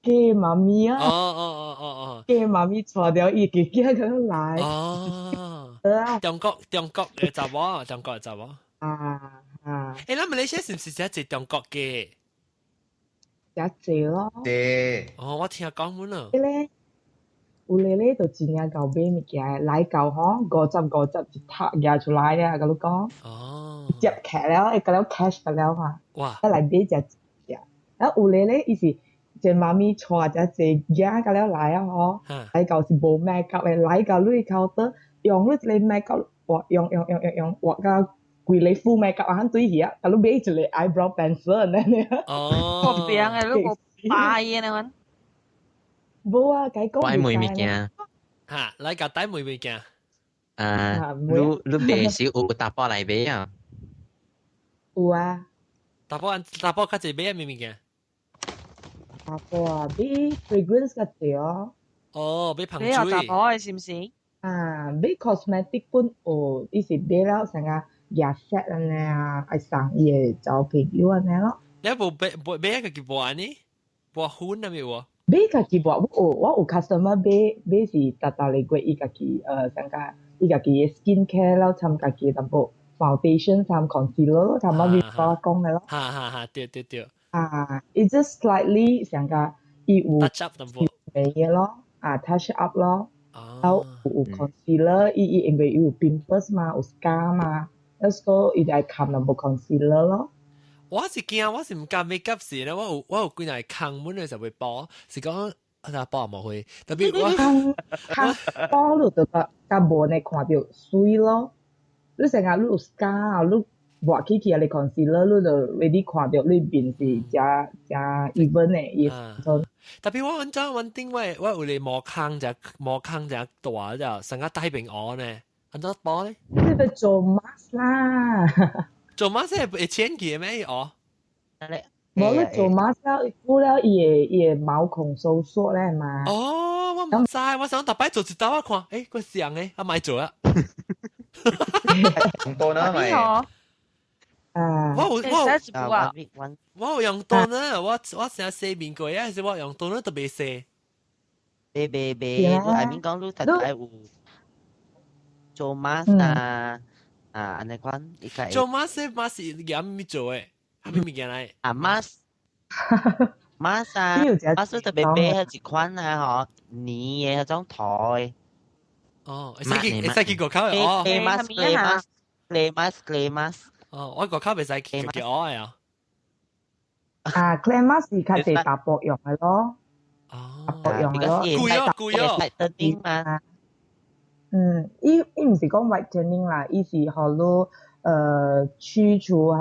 雞媽咪啊！哦哦哦哦哦！雞媽咪帶著伊個囝佢來。哦。中國中國嘅查某，中國嘅查某。啊啊！欸，咱馬來西亞是毋是真濟中國嘅？真濟咯。對。哦，我聽講滿啦。咧，有咧咧就真正𠢕買物件，來到吼50 50一塔舉出來啊，佮你講。哦。接起了，會佮了 cash 佮了嘛。哇！來買只只，啊有咧咧，伊是。一媽咪帶只濟囝佮了來啊吼，來到是無 make up 的，來到你口頭用你一個 make up，畫用用用用用畫到規個 full make up 啊，對去啊，佮你買一個 eyebrow pencil 按呢。哦。我變的，你無買的呢？無啊，該講。我愛買物件。哈，來共帶買物件。啊，你你賣時有有查埔來買啊？有啊。查埔查埔較濟買啥物物件？查埔啊，買 fragrance 較濟哦。哦，買香水。查埔的是毋是？啊，買 cosmetic 本有，伊是買了成個牙 set 按呢啊，愛送伊的查某朋友按呢咯。你無買買買家己抹呢？抹粉啊沒有？買家己抹，我有我有 customer 買買是逐逐個月伊家己成個伊家己的 skin care 了，參家己淡薄 foundation 參 concealer 參仔我講的咯。哈哈哈，對對對。啊，伊 just slightly 成個伊有 touch up 淡薄嘅咯，啊 touch up 咯。然後有 concealer，伊伊因為伊有 pimples 嘛，有 scar 嘛，所以伊就愛冚淡薄 concealer 咯。我是驚，我是毋敢 make up 時咧，我有幾若空滿嘅時候會補，是講啊補無會，特別我空空補你就較較無呢看著媠咯。你成日你有 scar 啊，你抹起去啊，你 concealer 你就 really 看著你面是誠誠 even 的，伊陣。特別我按怎穩定我有個毛孔就毛孔就大就成個大平鵝呢，按怎補咧？你要做 mask 啦。做 mask 會淺去咩？哦，無你做 mask 了，敷了伊會毛孔收縮咧嘛。哦，我毋知，我想逐擺做一道我看，欸，個像誒，啊，莫做啊。用 toner 咪？啊，我有用 toner，我成日洗面過啊，是我用 toner 都袂洗。袂袂袂，I mean 講你實在有做 mask 啊，啊，按呢款伊個。做 mask mask 鹽咪做誒，啥物物件來？啊 mask。mask 啊，mask 特別白彼一款啊，嗬，黏的彼種塗的。哦，會使去外口的哦。 Clay mask clay mask clay mask clay mask。哦，我外口袂使去去學的啊。啊，clay mask 是較濟查埔用的咯。哦。查埔用的咯。貴哦，貴哦。 whitening 嘛。嗯，伊伊毋是講 whitening 啦，伊是予你去除彼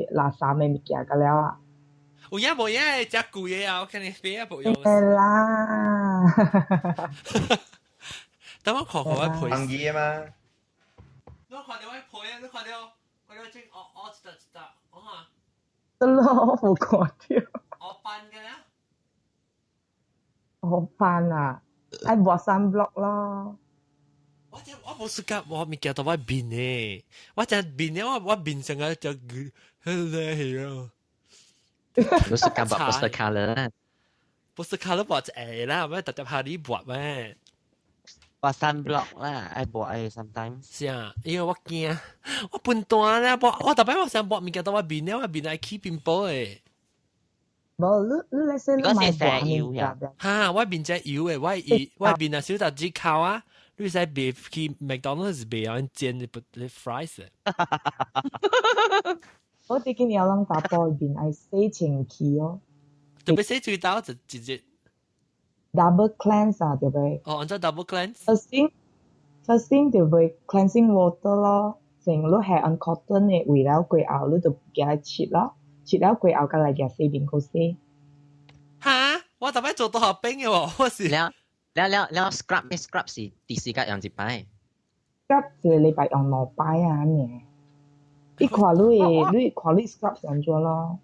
个垃圾的物件個了啊。有影無影會誠貴的啊！我看你買啊無用。會啦。等我看看我皮。便宜啊嘛。你看著我皮啊！你看著，看著這哦哦一笪一笪，我看。得咯，我無看著。我扮嘅咧。我扮啊，愛抹 sunblock 咯。我這我無時間，我物件都我面的，我這面的我面成個就很靚啊。你是感覺 poster colour 啦？poster colour 抹一下啦，咩特特下你抹咩？抹 sunblock 啦，愛抹愛 sometimes。是啊，因為我驚，我笨蛋啦，抹我逐擺我想抹物件到我面咧，我面愛起面包的。無，你你說你買抹油呀？哈，我面只油的，我伊我面啊小特子扣啊，你使別去麥當勞是袂曉煎的不 fries。我最近有人查埔面愛洗清氣哦。特別洗水刀就直接 double cleanse 啊，對不對？哦，按怎 double cleanse？ First thing 就會 cleansing water 咯，先你係按 cotton 的為了過後，你就共伊拭咯，拭了過後，再來共洗面閣洗。哈！我逐擺做多少遍嘅喎，我是。了了了了，scrub 咩 scrub 是第四個用一擺？scrub 一個禮拜用兩擺啊，呢。你看你的，你看你 scrub 是按怎咯？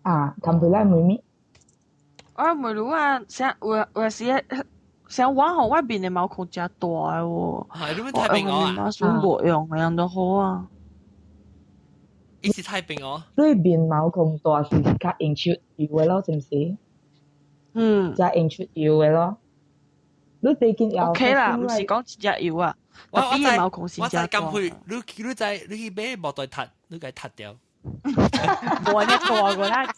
啊，冚唪唥妹妹。我問你啊，成有有時成我吼，我面的毛孔誠大喎。係你們太平我啊？算無用的樣都好啊。伊是太平哦。你面毛孔大是較容出油的咯，是毋是？嗯。才用出油的咯。你最近有 OK 啦，毋是講一隻油啊。我知毛孔是我知甘配，你你知你去買無袋踢，你共踢掉。無呢大過啦，食。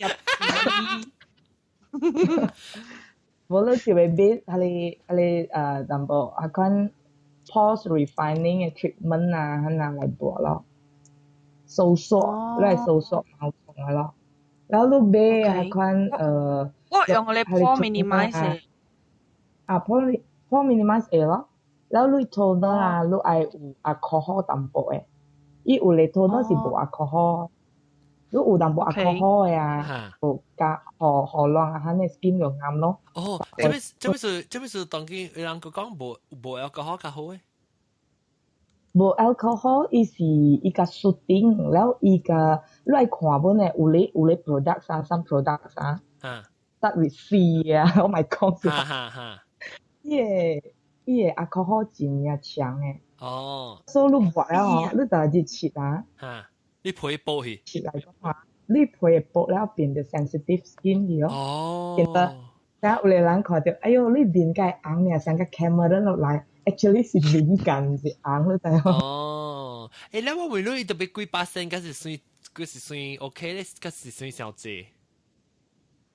無你就會買彼個淡薄啊款 pore refining 的 treatment 啊，彼樣來抹咯，收縮，你來收縮毛孔的咯。然後你買彼款我用彼個 pore minimize。啊，pore minimize 會咯。然後你 toner 啊，你愛有 alcohol 淡薄的，伊有的 toner 是無 alcohol。你有淡薄 alcohol 的啊，有加予予亂啊，彼個 skin 就啱咯。哦，這邊是當今有人講無 alcohol 較好誒。無 alcohol，伊是伊較 soothing，然後伊較你愛看本的有咧 products 啊，some products 啊，start with C 啊，我莫講。哈哈哈。伊個 alcohol 真正強的。哦。所以你抹了吼，你逐日拭啊。哈。你皮薄去。拭來講啊，你皮會薄了變做 sensitive skin 去咯。哦。變得，然後有個人看著，哎喲，你面敢會紅爾，像個 camera 落來，actually 是敏感，毋是紅，你知無？哦，欸，你我問你特別幾巴仙，敢是算，敢是算 OK 咧，敢是算傷濟？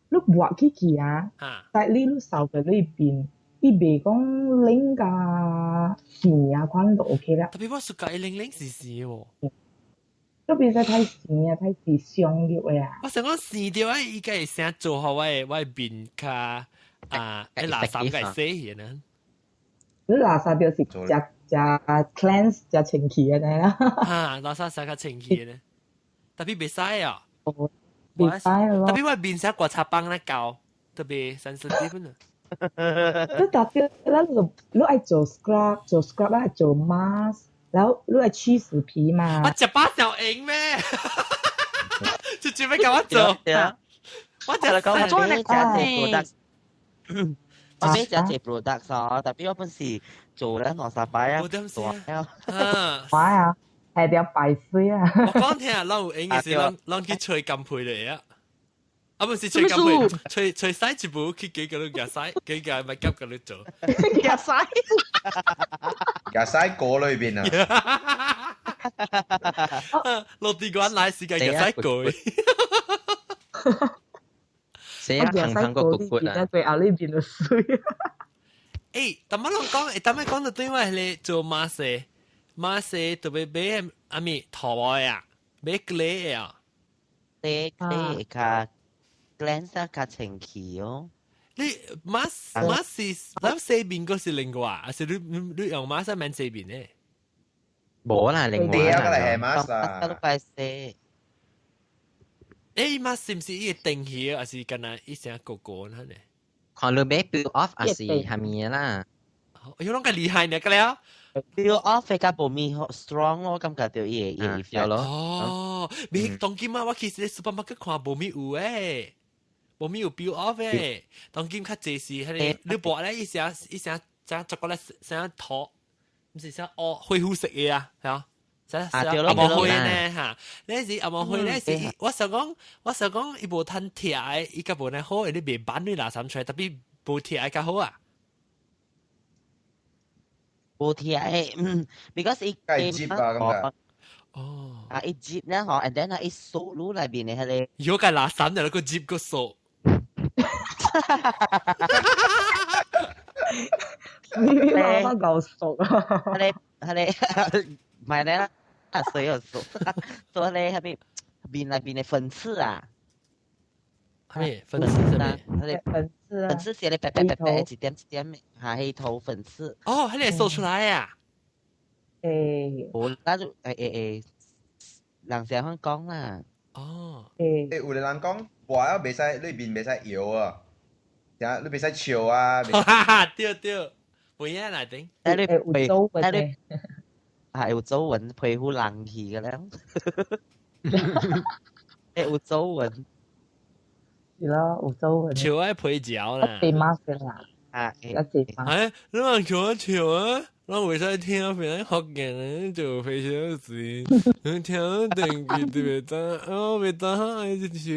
你抹起去啊，但你掃過你面，伊袂講冷甲跣啊款就 OK 啦。特別我暑假伊冷冷跣跣喎。都變使太生啊，太是傷入的啊。我想講生著啊，伊個會先做好我的面較啊，迄垃圾個洗去呢。你垃圾就是食食 cleanse 食清氣的啦。哈，垃圾食較清氣呢，特別袂使啊。袂使咯。特別我面寫刮擦棒咧膠，特別 sensitive 呢。你特別咱就你愛做 scrub，做 scrub 愛做 mask，然後你愛去死皮嘛。我一把就用咩？就準備教我做。對啊。我就講做你講 product，我買只隻 product 啊，特別我本是做了兩三擺啊，做啊，買啊，係條白水啊。我講聽啊，咱有用嘅是咱咱去吹金皮嚟啊。啊，不是吹金皮，吹吹洗一步去幾個你夾洗，幾個咪急個你做。夾洗，夾洗過裏邊啊！落地個來時間夾洗過。死啊！胖胖個骨骨啊！對後呢邊就水。誒，但乜攏講，誒，但乜講到對我係做 mask，mask 特別買阿咪淘寶啊，買 clay 啊，買 clay 較 cleanse 較清氣哦。你 mask mask 是咱洗面嗰是另外，還是你你用 mask 免洗面咧？無啦，另外啦。對啊，係 mask 啊。都拜洗。誒，mask 是唔是伊會定起，還是敢若伊成個個呢？看你買 peel off 還是蝦米啦？有攏較厲害呢，個了。 peel off 較無咪好 strong 咯，感覺到伊會伊會咯。哦，咪當今啊，我其實 supermarket 看無咪有誒，無咪有 peel off 誒。當今較濟是彼个，你抹咧伊成伊成成做過來成塗，毋是成哦恢復色的啊，係啊。阿毛灰呢嚇，那是阿毛灰咧是，我想講，我想講，伊無趁鐵的，伊較無呢好，你袂板你垃圾出來，特別無鐵的較好啊。無鐵的，嗯，because 伊會摺啊咁㗎。哦，啊，伊摺咧嗬，and then 啊，伊掃滷內邊的彼个。如果個垃圾就個摺個掃。你老闆夠熟啊！彼个彼个，唔係咧。啊，水又熟，做咧彼面內邊的粉刺啊，咩粉刺？咩？彼个粉刺啊，粉刺是咧白白白白一點一點的，嚇黑頭粉刺。哦，彼个掃出來啊！誒，無，那就誒，人成日講啦。哦。誒，有的人講，抹了袂使，你面袂使搖啊，你袂使笑啊。對對，袂影來頂。你有皺紋的。係有皺紋，皮膚爛去嘅咧。會有皺紋。是咯，有皺紋。笑愛皮嚼啦。一馬嘅啦。啊，一隻馬。哎，你話笑一笑啊？我為啥聽別人福建人做非常時，聽定佢特別當，我別當愛笑。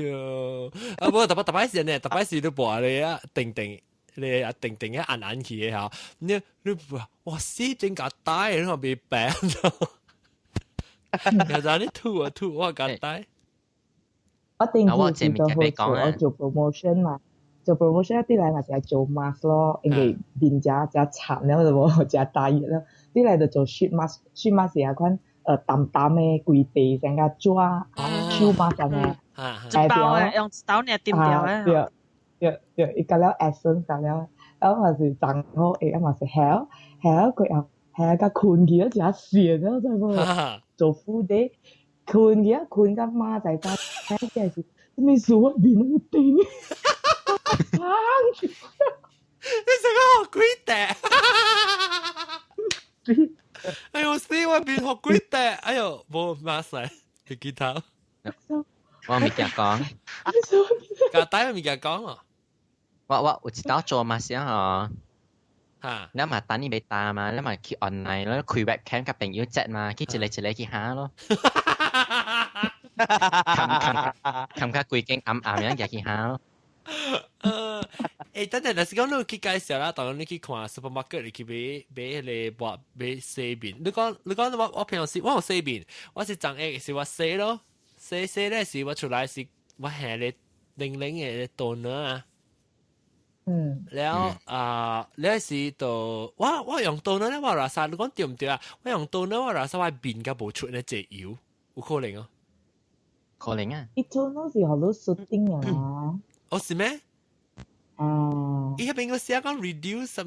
啊，無特別特別時呢，特別時都播你啊，定定。你啊定定一按按去嘅嚇，你你哇死真夾帶，你話別病咗，其實你吐啊吐，我夾帶。我定期是做好做，我做 promotion 嘛，做 promotion 一啲嚟嘛是係做 mask 咯，因為面食食慘了就無食大熱了，啲嚟就做 sheet mask，sheet mask 是啊款淡淡的規地成個紙啊，手 mask 咁樣，一包嘅用手捏掂掉嘅。對。對對，伊加了 essence 加了，然後嘛是長好，會啊嘛是好，好過後，好甲困去啊，真跣了，知無？做副的困去啊，困甲媽仔早，真係是，咩事我面都頂，你成個學鬼笛，哎呦死我變學鬼笛，哎呦無馬賽，別記頭。我物件講，夾帶物件講啊！我有一道做嘛先嗬，嚇！你嘛等你未打嘛，你嘛去 online 咯，開 webcam 甲朋友 chat 嘛，去一個一個去下咯。冚冚冚較規間暗暗樣入去下咯。誒，等陣，若是講你去介紹啦，當你去看 supermarket，你去買買彼个抹買洗面。你講你講我我平常時我有洗面，我是昨下是我洗咯。洗洗咧是我出來是我下咧零零嘅 toner 啊，嗯，了啊，了是就我我用 toner 咧，我垃圾你講對毋對啊？我用 toner 我垃圾我面較無出咧濟油，有可能哦。可能啊。伊 tone 是予你 soothing 啊。哦，是咩？啊。伊彼邊個寫講 reduce 啥物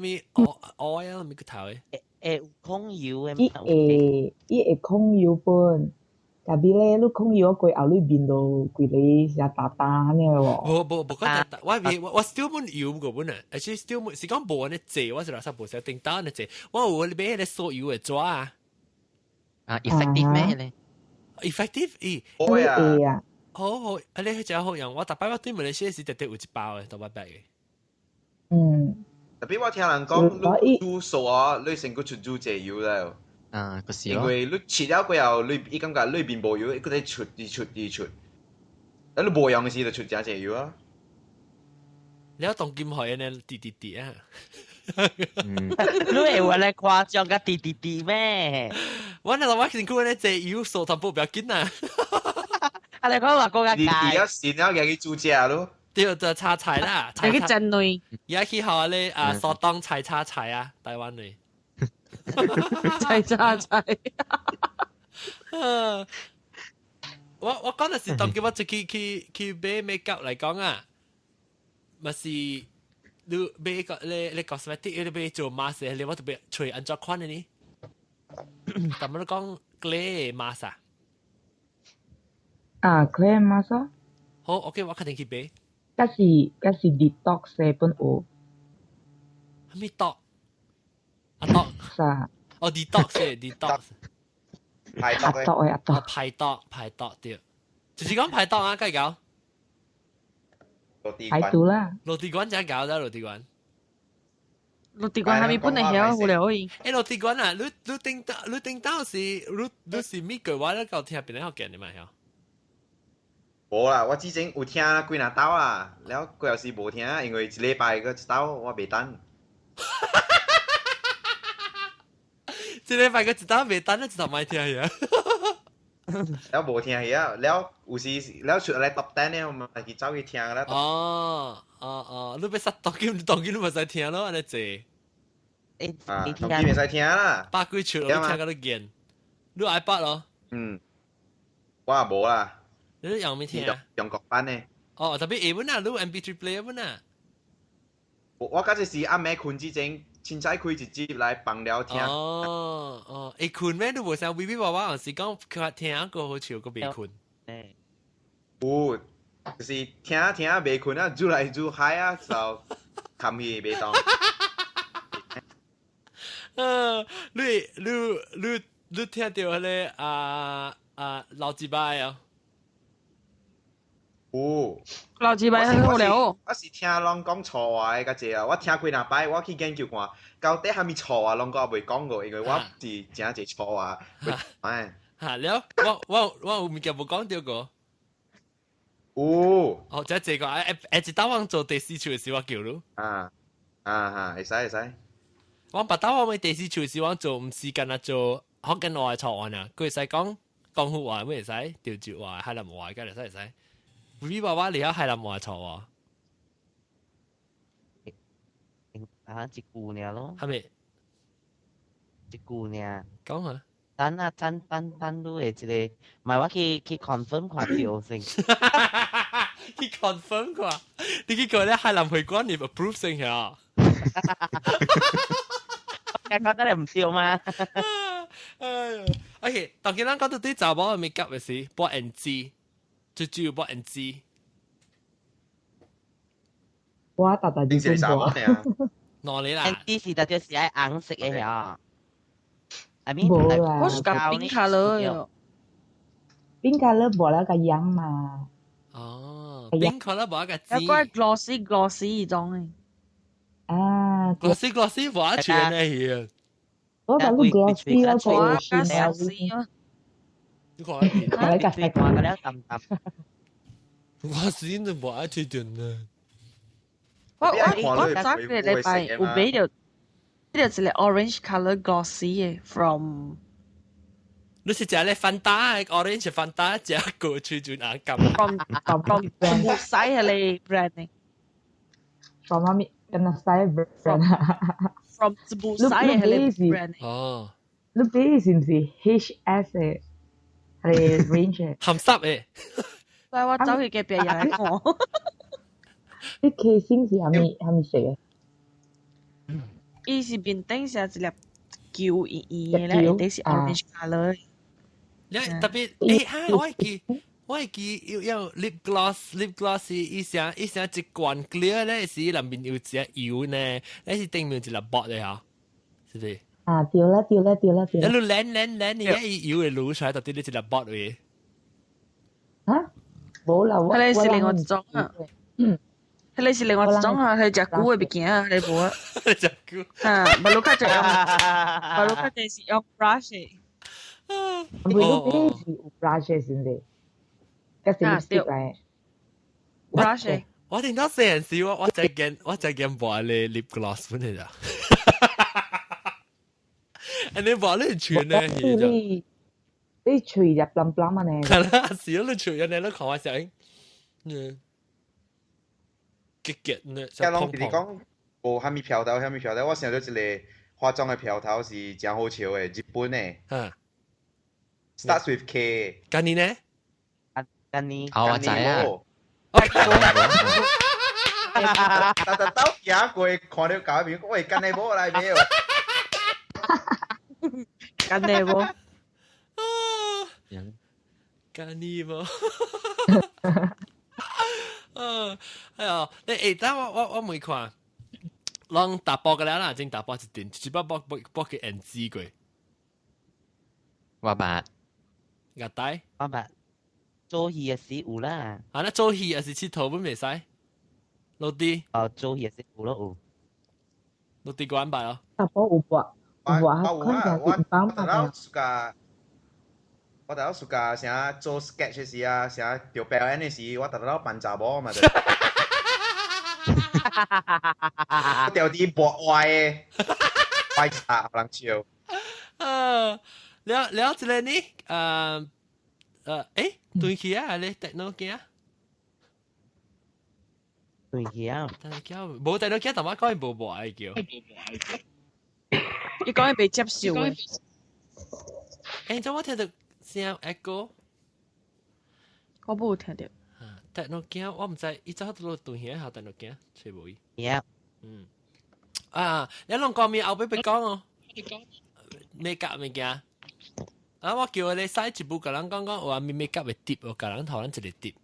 oil 物個頭的？會有控油的。伊會控油本。特別咧，你控油過後，你面就規个是沓沓按呢喎。無無無講我我 still 滿油個本啊，而且 still 滿是講無按呢濟，我是垃圾無寫頂單按呢濟，我有買彼個掃油的紙啊。啊，effective 咩咧？effective 咦？會啊。好好，啊你彼隻好用，我逐擺我對馬來西亞時特特有一包的，逐擺白的。嗯。特別我聽人講，你煮素啊，你身軀出煮濟油了。啊，個是因為你切了過後，你伊感覺裏面無油，伊閣咧出，一出一出。啊，你無用的時就出誠濟油啊。你要當金海呢？滴滴滴啊！你會話咧誇張甲滴滴滴咩？我那我身軀咧濟油，掃淡薄不要緊啊。啊，你講話講較你滴了線了，去煮食咯。對，就炒菜啦。去蒸類。而家去學咧啊，蘇東菜炒菜啊，台灣的。菜炒菜。我講的是當叫我出去去去買 make up 來講啊，嘛是你買個你你 cosmetic 你買做 mask 你我特別揣按怎款的呢？但係你講 clay mask 啊？啊，clay mask。好，OK，我肯定去買。這是 detox 的本有。啥物毒？啊毒？啥？哦，detox 的 detox。排毒的。毒的啊毒。排毒排毒對，就是講排毒啊，該搞。排毒啦。落地館怎搞的？落地館。落地館係咪本來曉無聊而已？欸，落地館啊，你你頂到你頂到是你你是咪句話咧？夠聽邊個福建的嘛曉？無啦，我之前有聽幾若兜啦，了過後是無聽，因為一禮拜閣一兜，我袂等。一禮拜閣一兜袂等，你一頭莫聽呀。了無聽去啊，了有時了出來 top 10的，我嘛去走去聽了。哦哦哦，你欲殺當今當今你嘛使聽咯，按呢濟。啊，當今袂使聽啦。百幾首你聽到你見，你 iPad 咯？嗯，我也無啦。你用咩聽啊？中國版的。哦，特別下本啊，你 MP3 player 本啊。我嗰陣時暗暝睏之前，凊彩開一集來放了聽。哦哦，會睏咩？你無像微微娃娃，有時講佢聽個好笑，閣袂睏。有，就是聽聽袂睏啊，愈來愈嗨啊，就冚去袂當。你你你你聽著彼个啊啊老幾擺啊？有，老幾擺很好聊。我是聽攏講錯話的較濟啊！我聽幾若擺，我去研究看，到底啥物錯話攏閣未講過，因為我是誠濟錯話。哎，哈了，我有物件無講著過。有。哦，這這個誒誒，一當我做第四處的時，我叫你。啊啊哈，會使會使。我捌當我第四處時，我做毋是干焦做福建話的錯案啊，佢會使講廣府話，會使潮州話、海南話，敢會使會使。微微娃娃你曉海南話錯喎？啊，一句爾咯。係咪？一句爾。講啊！等啊，等等等，你的一個，唔係我去去 confirm 看對先。去 confirm 看，你去講咧海南會館你 approve 先嚇。我覺得你毋對嘛？哎呀，OK，當今咱講到對查某的 make up 的時，抹胭脂，最主要抹胭脂。我逐逐日是查某爾。哪裡啦？胭脂是特別是愛紅色的嚇。I mean，無啦，我是共冰卡樂喲。冰卡樂無了個樣嘛。哦，冰卡樂無個紫。一個 glossy glossy 種的。啊，glossy glossy 無全的去。我講你 glossy 我個 Chanel。你看，我個看個了淡淡。我是都無愛推斷呢。我早個禮拜有買著，買著一個 orange color glossy 的 from。你是食咧 Fanta orange Fanta 食過喙陣紅感。 From 木西彼个 brand 的。 From 啥物？敢若西 brand。 From 木西彼个 brand。哦。你買的是毋是 HS 的？彼个 range 的？鹹濕的。所以我走去隔壁人來看。你 casing 是蝦米蝦米色嘅？伊是面頂是一粒球圓圓嘅咧，底是 orange colour。你特別欸哈，我會記要要 lip gloss，lip gloss 伊成伊成一罐 clear 咧，是內面有一隻油呢，咧是頂面有一粒薄的嚇，是不是？啊，對啦對啦對啦對啦。一路攣攣攣，你一油會滷出來，到底你一粒薄位。嚇？無啦，我佢是另外一種啊。嗯。佢是另外一種啊，係食久的物件啊，你無啊？食久。啊，無你較濟用，無你較濟是用 brush 的。唔會，你是有 brush 的是毋是？佮是 lipstick 來。 brush。我聽到細陣時，我我就見抹咧 lip gloss 本嚟咋。你抹你嘴呢？你你喙入冧冧啊呢？係啦，是咯，你喙人哋都看我聲，嗯，結結呢，一攏直直講無蝦米票頭，蝦米票頭，我想到一個化妝的票頭是誠好笑的，日本的。嗯。 Starts with K。今年呢？今年。哦，我知啊。逐逐兜行過，看著舊面，喂，幹你某來沒有？幹你某？幹你某？嗯，哎呀，你欸，等我問看，攏查埔個了啦，真查埔一陣，一擺博博博去 NG 過。我捌。個帶？我捌。做戲嘅時有啦。啊，那做戲還是𨑨迌本袂使？老弟。哦，做戲嘅時有咯有。老弟關捌哦。查埔有博，有啊，看我起來我特暑假，我特暑假啥做 sketch 時啊，啥做表演的時，我特特扮查某嘛。我掉啲博歪的，歪茶人笑。啊，了了一個呢，欸，斷去啊，你電腦鏡。斷去啊！電腦鏡無電腦鏡，但我講伊無無愛叫。伊講伊袂接受的。欸，怎我聽到聲 echo？我無聽到。電腦鏡我毋知，伊早都斷去下電腦鏡，揣無伊。 Yeah。嗯。啊，你攏講面後尾別講哦。make up 物件。啊！我叫你使一步，共人講講，有啥物 make up 的 tip，我共人討論一個 tip。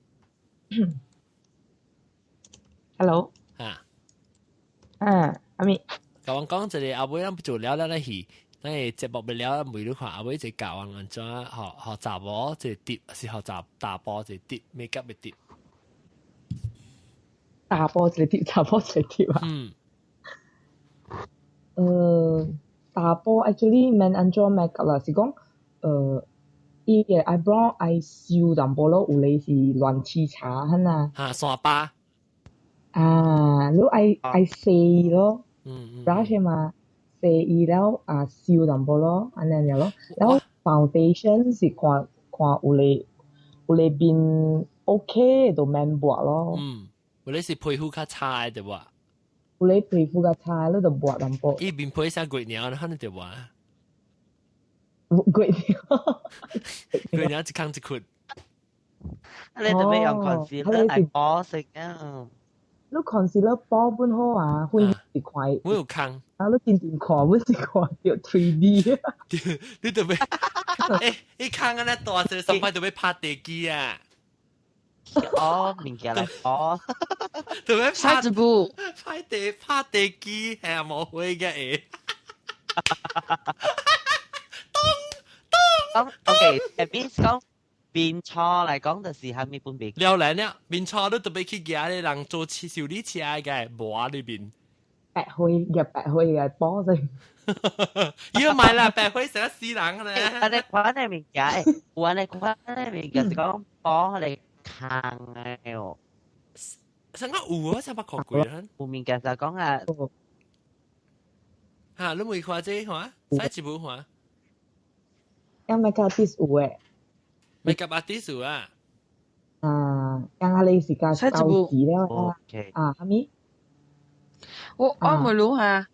Hello。啊。啊，阿咪。共我講一個後尾咱做了咱咧戲，咱個節目未了，問你看後尾一個教人按怎學學查某一個 tip，是學查查埔一個 tip make up 的 tip。查埔一個 tip，查埔一個 tip 啊。嗯。查埔 actually 免按怎 make up 啦，是講。伊個 eyebrow 愛修淡薄咯，有咧是亂沏茶很啊。哈，山巴。啊，你愛愛洗咯，brush 嘛，洗伊了啊，修淡薄咯，按呢爾咯。然後 foundation 是看看有咧有咧面 OK 就免抹咯。嗯，有咧是皮膚較差的對無？有咧皮膚較差，你就抹淡薄。伊面皮啥月娘，可能對無？月娘，月娘一空一窟。你特別用 concealer 來補色啊？你 concealer 補本好啊，會一塊。我有空。啊，你真正看，我是看著 3D。你特別，欸，你空按呢大隻，上擺特別拍地機啊！哦，物件來補。特別拍一部，拍地拍地機，係啊，無會嘅會。講 OK，誒，講面錯來講，就是蝦米分別？了來了，面錯你特別去舉咧人做修理車嘅磨裏邊。白灰嘅白灰嘅波先。要買啦，白灰成死人咧。我哋款嘅物件，我哋款嘅物件是講波嚟扛嘅哦。成個有啊，成百看過啦。有物件就講啊。嚇，你未看這看？使一部看。有 makeup artist 有誒。 makeup artist 有啊。啊，剛剛你是較高級了啊，啥物？我我問你下，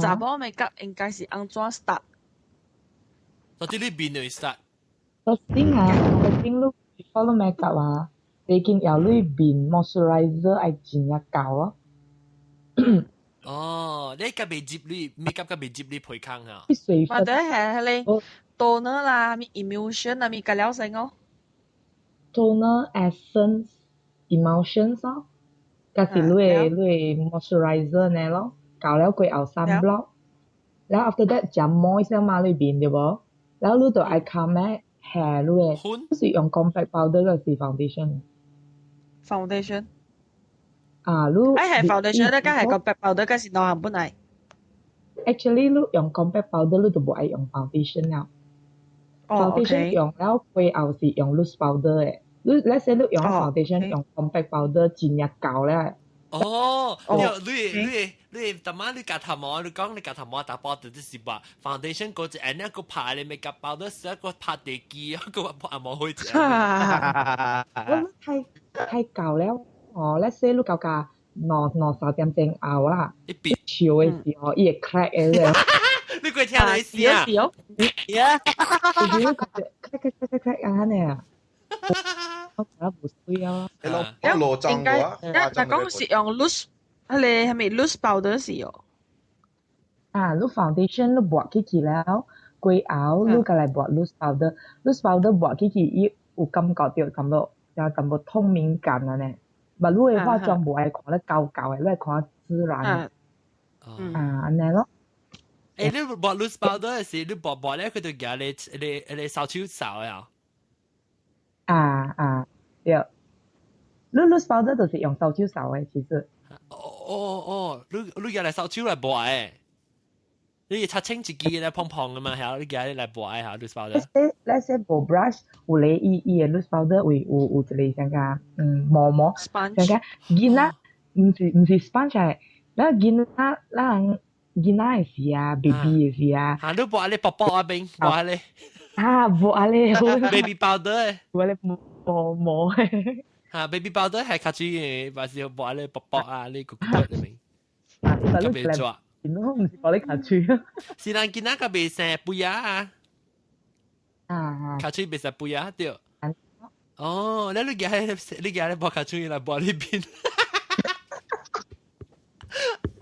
查某 makeup 應該是按怎 start？到底你邊度 start？頭先啊，頭先你 follow makeup 啊，最緊要你面 moisturizer 愛真正夠咯。哦，你個未接你 makeup 個未接你皮坑啊？水或者係你 toner 啦，咪 emulsion 啊，咪個了成哦。 Toner, essence, emulsions 咯，加是你的 moisturizer 呢咯，搞了過後 sunblock，然後 after that 就 moist 嘛你面對無？然後你就愛冚咩下你的，你是用 compact powder 還是 foundation？ Foundation。啊，你哎係 foundation 咧，梗係 compact powder，梗是兩項本來。 Actually，你用 compact powder，你就無愛用 foundation 了。Foundation 用了過後是用 loose powder 的。你 let's say 你用 foundation 用 compact powder 真正夠咧。哦，你你你，逐晚你夾頭毛，你講你夾頭毛打包就是話 foundation 嗰隻，誒那個拍你 makeup powder 是一個拍地機，一個拍毛開隻。我太太舊了，哦，let's say 你舊價兩兩三點鐘後啦，笑嘅時候，伊會 crack 嘅咧。你過聽你試啊？呀！你 crack crack crack crack 啊呢啊！我覺得無水啊。我落妝嘅話，就講是用 loose，係你係咪 loose powder 是哦？啊，你 foundation 你抹起去了，過後你過來抹 loose powder，loose powder 抹起去，伊有感覺到淡薄有淡薄透明感啊呢。嘛，你的化妝無愛看得厚厚的，你愛看自然。啊，按呢咯。誒，你抹 loose powder 時，你抹抹咧，佢就夾你你你手手掃啊。啊啊，對。你 loose powder 就是用手手掃的，其實。哦哦哦，你你夾來手手來抹的。你擦清一支咧碰碰噶嘛，係你夾來抹的下 loose powder。 Let's say 無 brush，有咧伊伊的 loose powder 會有有一個啥個毛毛，啥個囡仔，毋是 sponge 嚟，咱囡仔咱囡仔的時啊，baby 的時啊。嚇！你抹咧薄薄啊邊，抹咧。啊，抹咧。 Baby powder。抹咧毛毛的。嚇，baby powder 係較水嘅，還是抹咧薄薄啊？你個骨裏面。特別抓。儂毋是講你跤喙啊？是人囡仔較袂生肥啊。啊。跤喙袂生肥啊，對。哦，你你夾你夾咧抹跤喙來抹呢邊。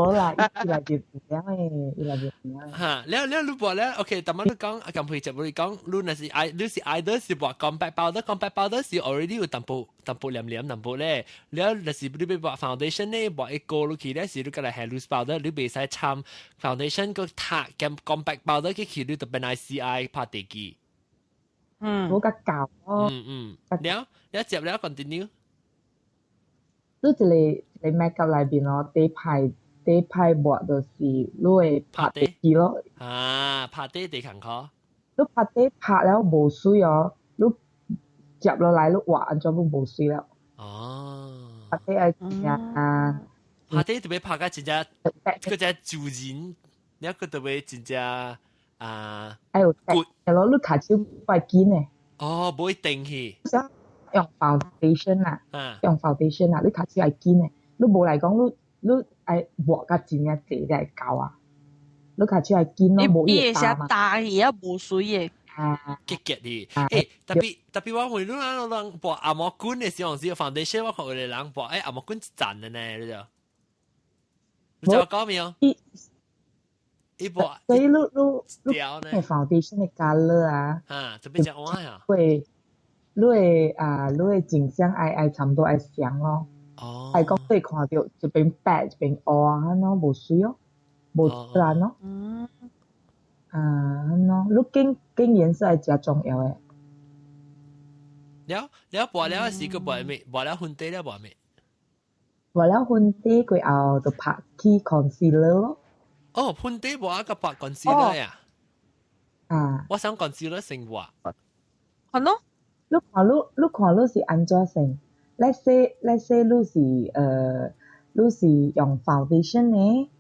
無啦，伊內邊唔樣的，伊內邊唔樣。嚇，了了你抹咧，OK，但係你講啊，近排就你講，你若是愛，你是 either 是抹 compact powder，compact powder 是 already 有淡薄淡薄黏黏淡薄咧。了若是你欲抹 foundation 咧，抹一個落去咧，是你過來下 loose powder，你袂使摻 foundation 個塔兼 compact powder 去去，你就變來 C I 拍地機。無較厚咯。嗯嗯，了了接了 continue。你一個一個 makeup 內面哦，第一排第一排抹就是你會拍底咯。啊，拍底地坎坷。你拍底拍了無水哦，你接落來你畫按怎攏無水了。哦。拍底愛啊。拍底特別拍甲真正，個只自然，你個特別真正啊。哎呦，骨，係咯，你跤手怪緊的。哦，無會定去。用 foundation 啊，用 foundation 啊，你跤手愛緊的，你無來講，你你愛抹甲真正濟才會夠啊。你跤手愛緊咯，無伊會打嘛。打去啊，無水的。啊，結結的。欸，特別特別我問你啦，人抹紅毛棍的時候是 foundation，我看有個人抹欸紅毛棍一層的呢，你知？你知我講沒有？伊抹。所以你你你 foundation 的 colour 啊，啊，特別只換啊。會，你的啊，你的景象愛愛差不多愛相咯。哦。愛講你看到一邊白一邊烏啊，按怎無水哦，無自然咯。啊，按怎，你揀揀顏色係誠重要的。了了抹了時閣抹咩？抹了粉底了抹咩？抹了粉底過後就拍起 concealer 咯。哦，粉底抹個拍 concealer 呀？啊。我想 concealer 先抹。係咯。你看你你看你是按怎算？Let's say 你是你是用 foundation 呢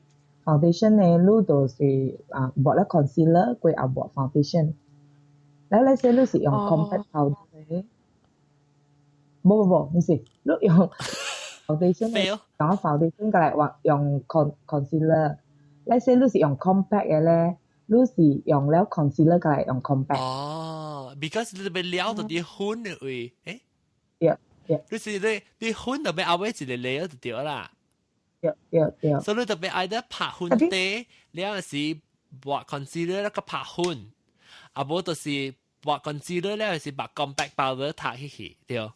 ？foundation 呢，你就是啊抹了 concealer 過後抹 foundation。แล้ว let's say 你是用 compact powder 嘅，無無無，毋是，你用 foundation 用 foundation 過來畫用 concealer。Let's say 你是用 compact 嘅咧，你是用了 concealer 過來用 compact。哦，because 你欲撩到啲粉嘅位，誒？對對。你是你粉特別後尾一個 layer 就對啦。對對對。所以你特別愛得拍粉底，你有時抹 concealer 那個拍粉，啊無就是抹 concealer 咧，是抹 compact powder 塗起去，對。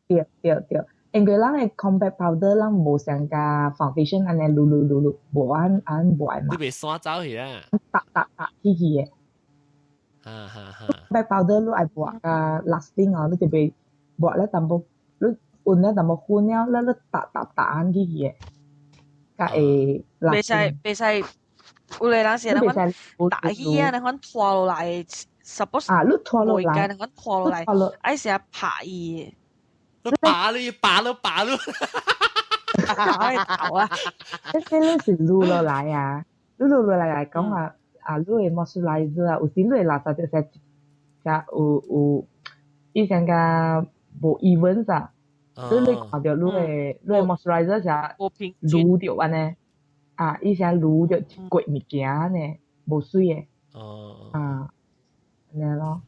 對對對，因為咱的 compact powder 咱無像佮 foundation 按呢擼擼擼擼，無按按抹嘛。你袂散走去啦。搭搭搭起去的。哈哈哈。 compact powder 你愛抹較 lasting 哦，你特別抹了淡薄，你混了淡薄粉了，你你搭搭搭按起去的，較會袂使袂使，有個人是那款打起啊，那款拖落來，suppose 啊，你拖落來，那款拖落來，愛成拍伊。你拔你拔咯拔咯，拔頭啊！這你是擼落來啊，擼落來來講啊，啊，你的 moisturizer 啊，有時你的垃圾就是有有，伊像個無 even 啥，所以你看著你的 moisturizer 啥擼著按呢，啊，伊啥擼著一塊物件呢，無媠的。哦。啊，按呢咯。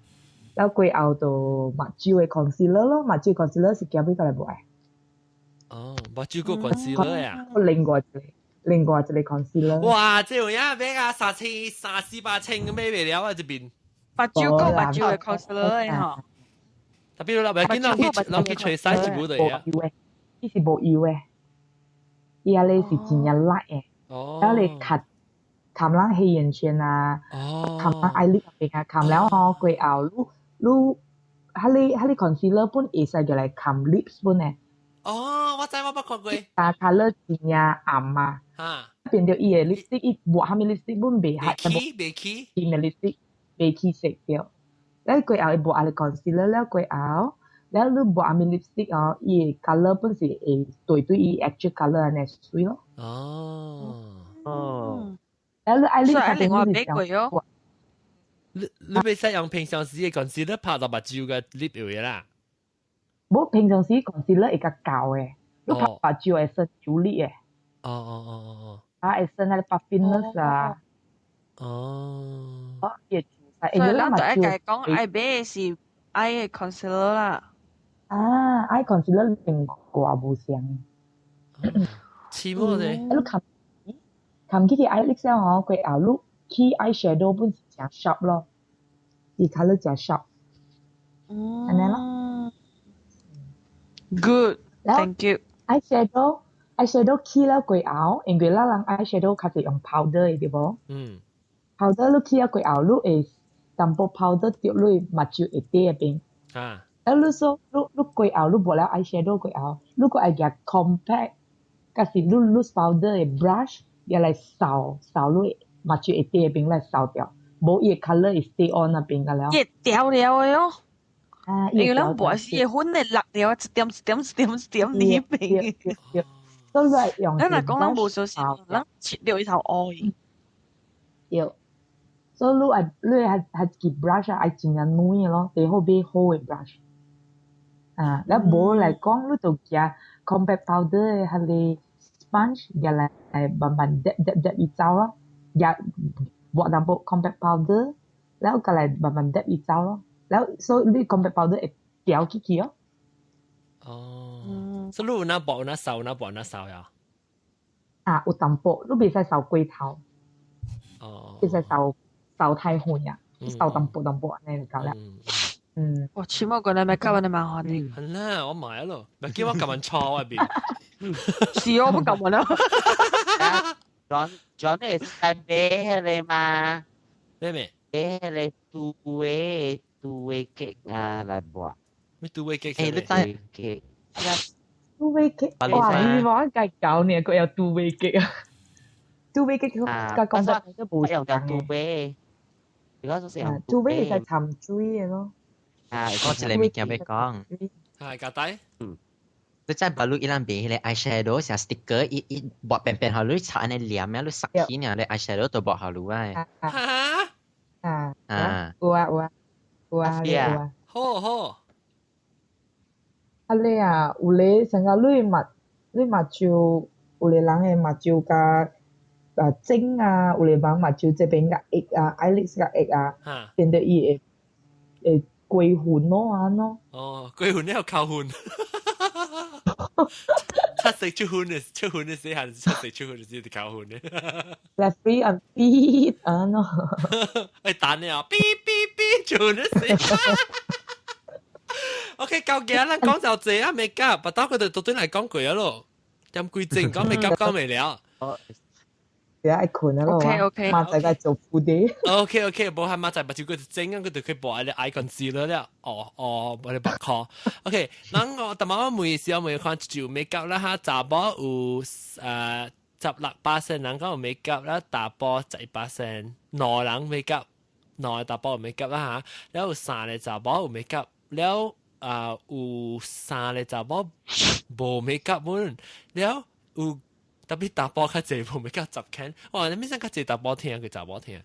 了過後就目睭的 concealer 咯，目睭 concealer 是寄尾過來買。哦，目睭個 concealer 呀？另外一個，另外一個 concealer。哇！這有影買啊，三千三四百千咁買袂了啊！這邊。目睭個目睭的 concealer 的吼。特別你袂緊人去人去揣洗一無就啊。無油的，伊是無油的，伊遐個是真正 light 的。哦。了你較含人黑眼圈啊，含人 eyelid 邊啊，含了吼過後，你你，彼個 concealer 本會使用來含 lips 本的。哦，我知我捌看過。但 colour 真正暗嘛。哈。變著伊的 lipstick，伊抹啥物 lipstick 本袂袂起袂起。伊的 lipstick 袂起色掉。了過後伊抹下 concealer 了過後，了你抹啥物 lipstick 哦，伊的 colour 本是會對對伊 actual colour 按呢媠咯。哦。哦。了你 eyelid 另外買過哦。你袂使用平常時的 concealer 拍到目睭个 lip 有啦。無平常時 concealer 會較厚的，你拍目睭會生油力的。哦哦哦哦哦。啊，會生那個 puffiness 啊。哦。哦，會所以咱就愛共伊講，愛買的是愛的 concealer 啦。啊，愛 concealer 另外無相。似無咧？你冚冚起去 eyelid 了吼，過後你起 eyeshadow 本是誠 sharp 咯，伊 colour 誠 sharp。嗯。按呢咯。 Good, thank you. Eyeshadow eyeshadow 起了過後，因為咱人 eyeshadow 較濟用 powder 的對無？嗯。 powder 你起了過後，你會淡薄 powder 著你目睭下底那邊。啊。啊，你說你你過後你抹了 eyeshadow 過後，你閣愛舉 compact，抑是你 loose powder 的 brush，舉來掃掃你目睭下底那邊來掃掉，無伊的 colour 會 stay on 那邊個了。伊會掉了的哦。啊，因為咱抹是會粉的落掉，一點一點一點一點呢邊。對，所以愛用。咱若講咱無小心，咱切掉一頭烏去。對，所以你愛你愛愛一支 brush 愛真正軟的咯，最好買好的 brush。啊，了無來講，你就舉 compact powder 的彼个 sponge 舉來慢慢 dab dab dab 伊走咯，舉抹淡薄 compact powder，了過來慢慢 dab 伊走咯，了所以你 compact powder 會掉起去哦。哦，所以你有哪薄有哪掃，有哪薄有哪掃呀？啊，有淡薄，你袂使掃過頭。哦。袂使掃掃太遠啊，掃淡薄淡薄按呢就夠了。嗯。哇，起碼過來買夾的麻煩的。係啦，我買咯，咪叫我撳人錯外邊。是哦，我不撳我啦。 John John 會使買彼个嘛？咩咩？買彼个杜威杜威 cake 啊來抹。咩杜威 cake？欸，你知 cake？杜威 cake，哇！你話計搞呢個有杜威 cake 啊？杜威 cake 佮講得都無用到杜威，如果就是用杜威會使摻水的咯。啊，我一個物件欲講。係夾底。嗯。你知巴魯伊人賣彼个 eyeshadow 成 sticker，伊伊抹扁扁予你擦按呢黏啊，你塞起爾，你 eyeshadow 就抹予你啊。哈？啊啊！有啊有啊有啊有啊。好好。啊你啊，有咧成個你目你目睭，有个人的目睭共啊腫啊，有个人目睭這邊較壓啊，eyelid 較壓啊，變著伊會會鬼魂咯啊咯。哦，鬼魂你有靠魂。七色出魂嘅出魂嘅時係七色出魂嘅時就靠魂嘅。 Referee 啊嗶啊咯。誒等你啊，嗶嗶嗶出魂嘅時。OK，究竟咱講就這啊，make up，不到佢哋到底嚟講過啊咯，點幾正講 make up 講未了。而家愛困啊咯。 OK OK。馬仔在做副啲。 OK OK，無係馬仔，目睭佢就整啊，佢就去播啲愛 concealer 了。哦哦，我哋白殼。OK，嗱我特別我每時我每看就 make up 啦哈，查某有16%人講有 make up 啦，查埔11%，兩人 make up，兩個查埔有 make up 啦哈，了有三個查某有 make up，了啊有三個查某無 make up 本，了有。特別查埔較濟無 make up 十間，哇！你咩聲較濟查埔聽，佢查某聽。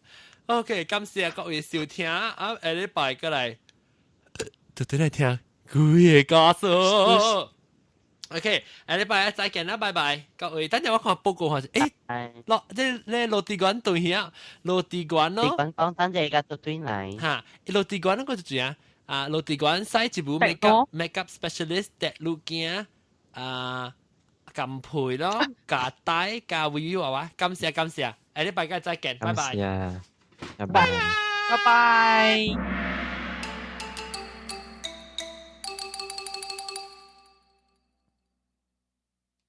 OK，感謝各位收聽啊！下禮拜過來，就對來聽幾個歌手。OK，下禮拜再見啦，拜拜，各位。等陣我看報告看，落這咧羅地管對遐，羅地管咯。地管講等陣個對來。哈，羅地管嗰個就怎樣？啊，羅地管使一部 make up specialist 的路徑啊。撳配咯，加帶加維娃娃，感謝感謝，下禮拜再見，拜拜。拜拜，拜拜。